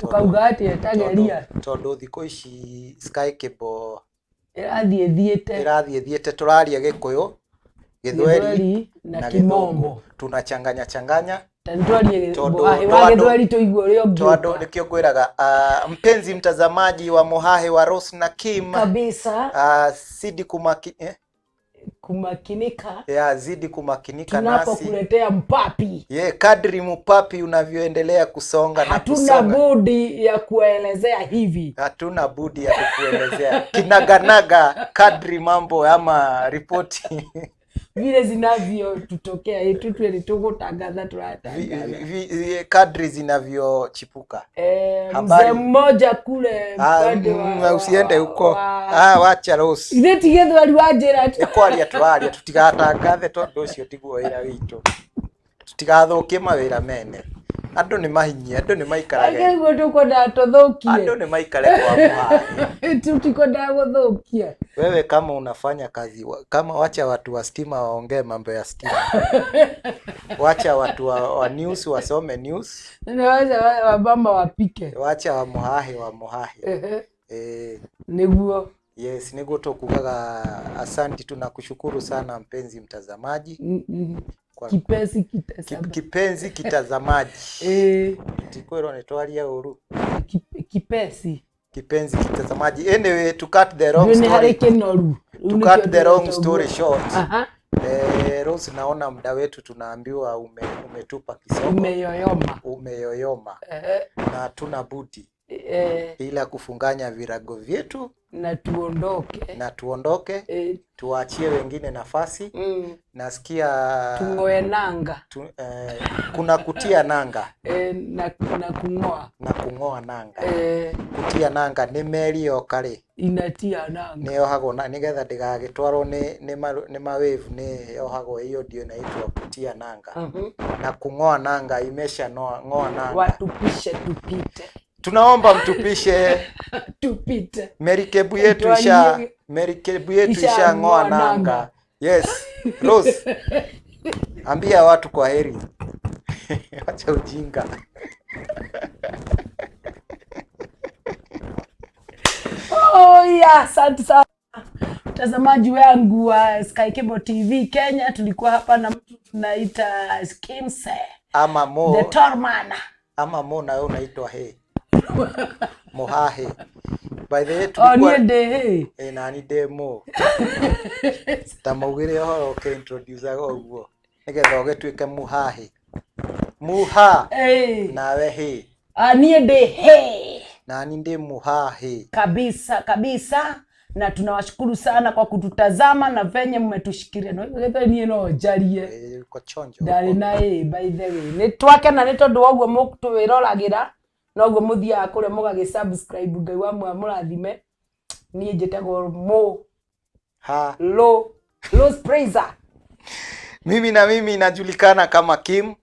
Tũkauga atĩa ta geria? Tondũ thikũ ici Sky Cable ĩrathiĩ thiĩte. Ĩrathiĩ thiĩte, tũraria Gĩkũyũ, Gĩthweri Gĩthweri na na Kimombo. Gĩthũngũ. Tunachanganya changanya. Ta nĩtwarie Tondũ mũhaĩ wa Gĩthweri tũigue ũrĩa ũngĩũka. Tondũ nĩkĩo ngwĩraga, mpenzi mtazamaji wa Mũhaĩ wa Rose na Kim. Kabisa. Zidi Kumakinika. Ya, zidi kumakinika nasi. Tunapokuletea mpapi. Ye, kadri mpapi unavyoendelea kusonga na Hatuna kusonga. budi ya kuelezea hivi. Hatuna budi ya kukuelezea kinaganaga kadri mambo ama ripoti vile zinavyotutokea, tutwe ni tugutangatha turatangatha. Kadri zinavyochipuka. Habari. Mzee mmoja kule upande Usiende huko. wa- Wacha Rose. Ithe ti Gĩthweri wa njĩra tu. Nĩ kwaria tũraria tũtigatangathe tondũ ũcio tiguo wĩra witũ. Tũtigathũkie mawĩra mene. Andũ nĩ mahinyie, andũ nĩ maikarage. Angĩguo tũkwendaga tũthũkie. Andũ nĩ maikare kwa mũhahe. Tũtikwendaga gũthũkia. Wewe kama unafanya kazi kama wacha watu wa stima waongee mambo ya stima. Wacha watu wa news wasome news. Wacha wamama wapike. Wacha wa muhahe wa muhahe. Nĩguo. Yes, nĩguo tũkugaga asanti, tunakushukuru sana mpenzi mtazamaji. Kwa Kipenzi kitazamaji. Kipenzi kitazamaji. Tikwĩrwo nĩ twaria ũru. Kipesi. Kipenzi kitazamaji. Anyway, to cut the wrong Nĩ harĩ story. kĩnoru. To cut the wrong story short. Rose, naona muda wetu tunaambiwa umetupa kisogo. Umeyoyoma. Umeyoyoma. Na hatuna budi ila kufunganya virago vyetu Na tuondoke. Na tuondoke. Tuachie wengine nafasi. Nasikia tung'oe nanga. Kuna kutia nanga. Na kung'oa. Na kung'oa nanga. Kutia nanga nĩ meri yoka rĩ. Inatia nanga. Nĩ yohagwo na nĩgetha ndĩgagĩtwarwo nĩ ma wave, nĩ yohagwo hiyo ndio inaitwa kutia nanga. Na kung'oa nanga imesha ng'oa nanga. Watupishe tupite. Tunaomba mtupishe. Tupite. Merikebu yetu Tuanie. merikebu yetu Isha isha ng'oa ng'oa nanga. nanga. Yes. Rose. Ambia watu kwa heri. Acha ujinga. Oh yeah, asante sana mtazamaji wangu wa Sky Cable TV Kenya. Tulikuwa hapa na mtu tunaita Skimse. Ama Mo. The Torman. Ama Mo na wewe unaitwa he. Mohahe. By the way, Oh, tulikuwa ni de he. Na ni de Mo. Ta maugire ũhoro ũkĩ-introduce ũguo. Nĩgetha ũgĩtuĩke Muhahe. Muha. Nawe he. Niĩ ndĩ he. Na ni ndĩ Muhahe. Kabisa kabisa. Na tunawashukuru sana kwa kututazama na venye mmetushikilia. No getha niĩ no njarie. Uko chonjo. Ndarĩ na ĩ, by the way. Nĩ twakena nĩ tondũ wa ũguo mũtwĩroragĩra, noguo mũthiaga kũrĩa mũgagĩ subscribe. Ngai wa mũrathime. Niĩ njĩtagwo Mo. Ha. Lo. Rose Praiser. Mimi na mimi najulikana kama Kim.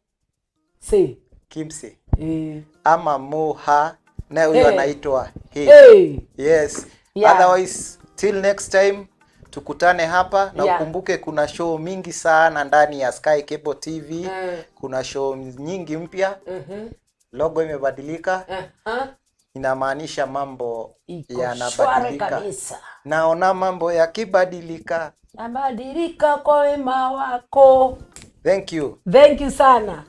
Si. Kimse. Ama Moha. Na huyu anaitwa He. Yes. Otherwise, till next time tukutane hapa na ukumbuke kuna show mingi sana ndani ya Sky Cable TV. Kuna show nyingi mpya. Logo imebadilika. Inamaanisha mambo Iko yanabadilika. shwari kabisa. Naona mambo yakibadilika. Nabadilika kwa wema wako. Thank you. Thank you sana.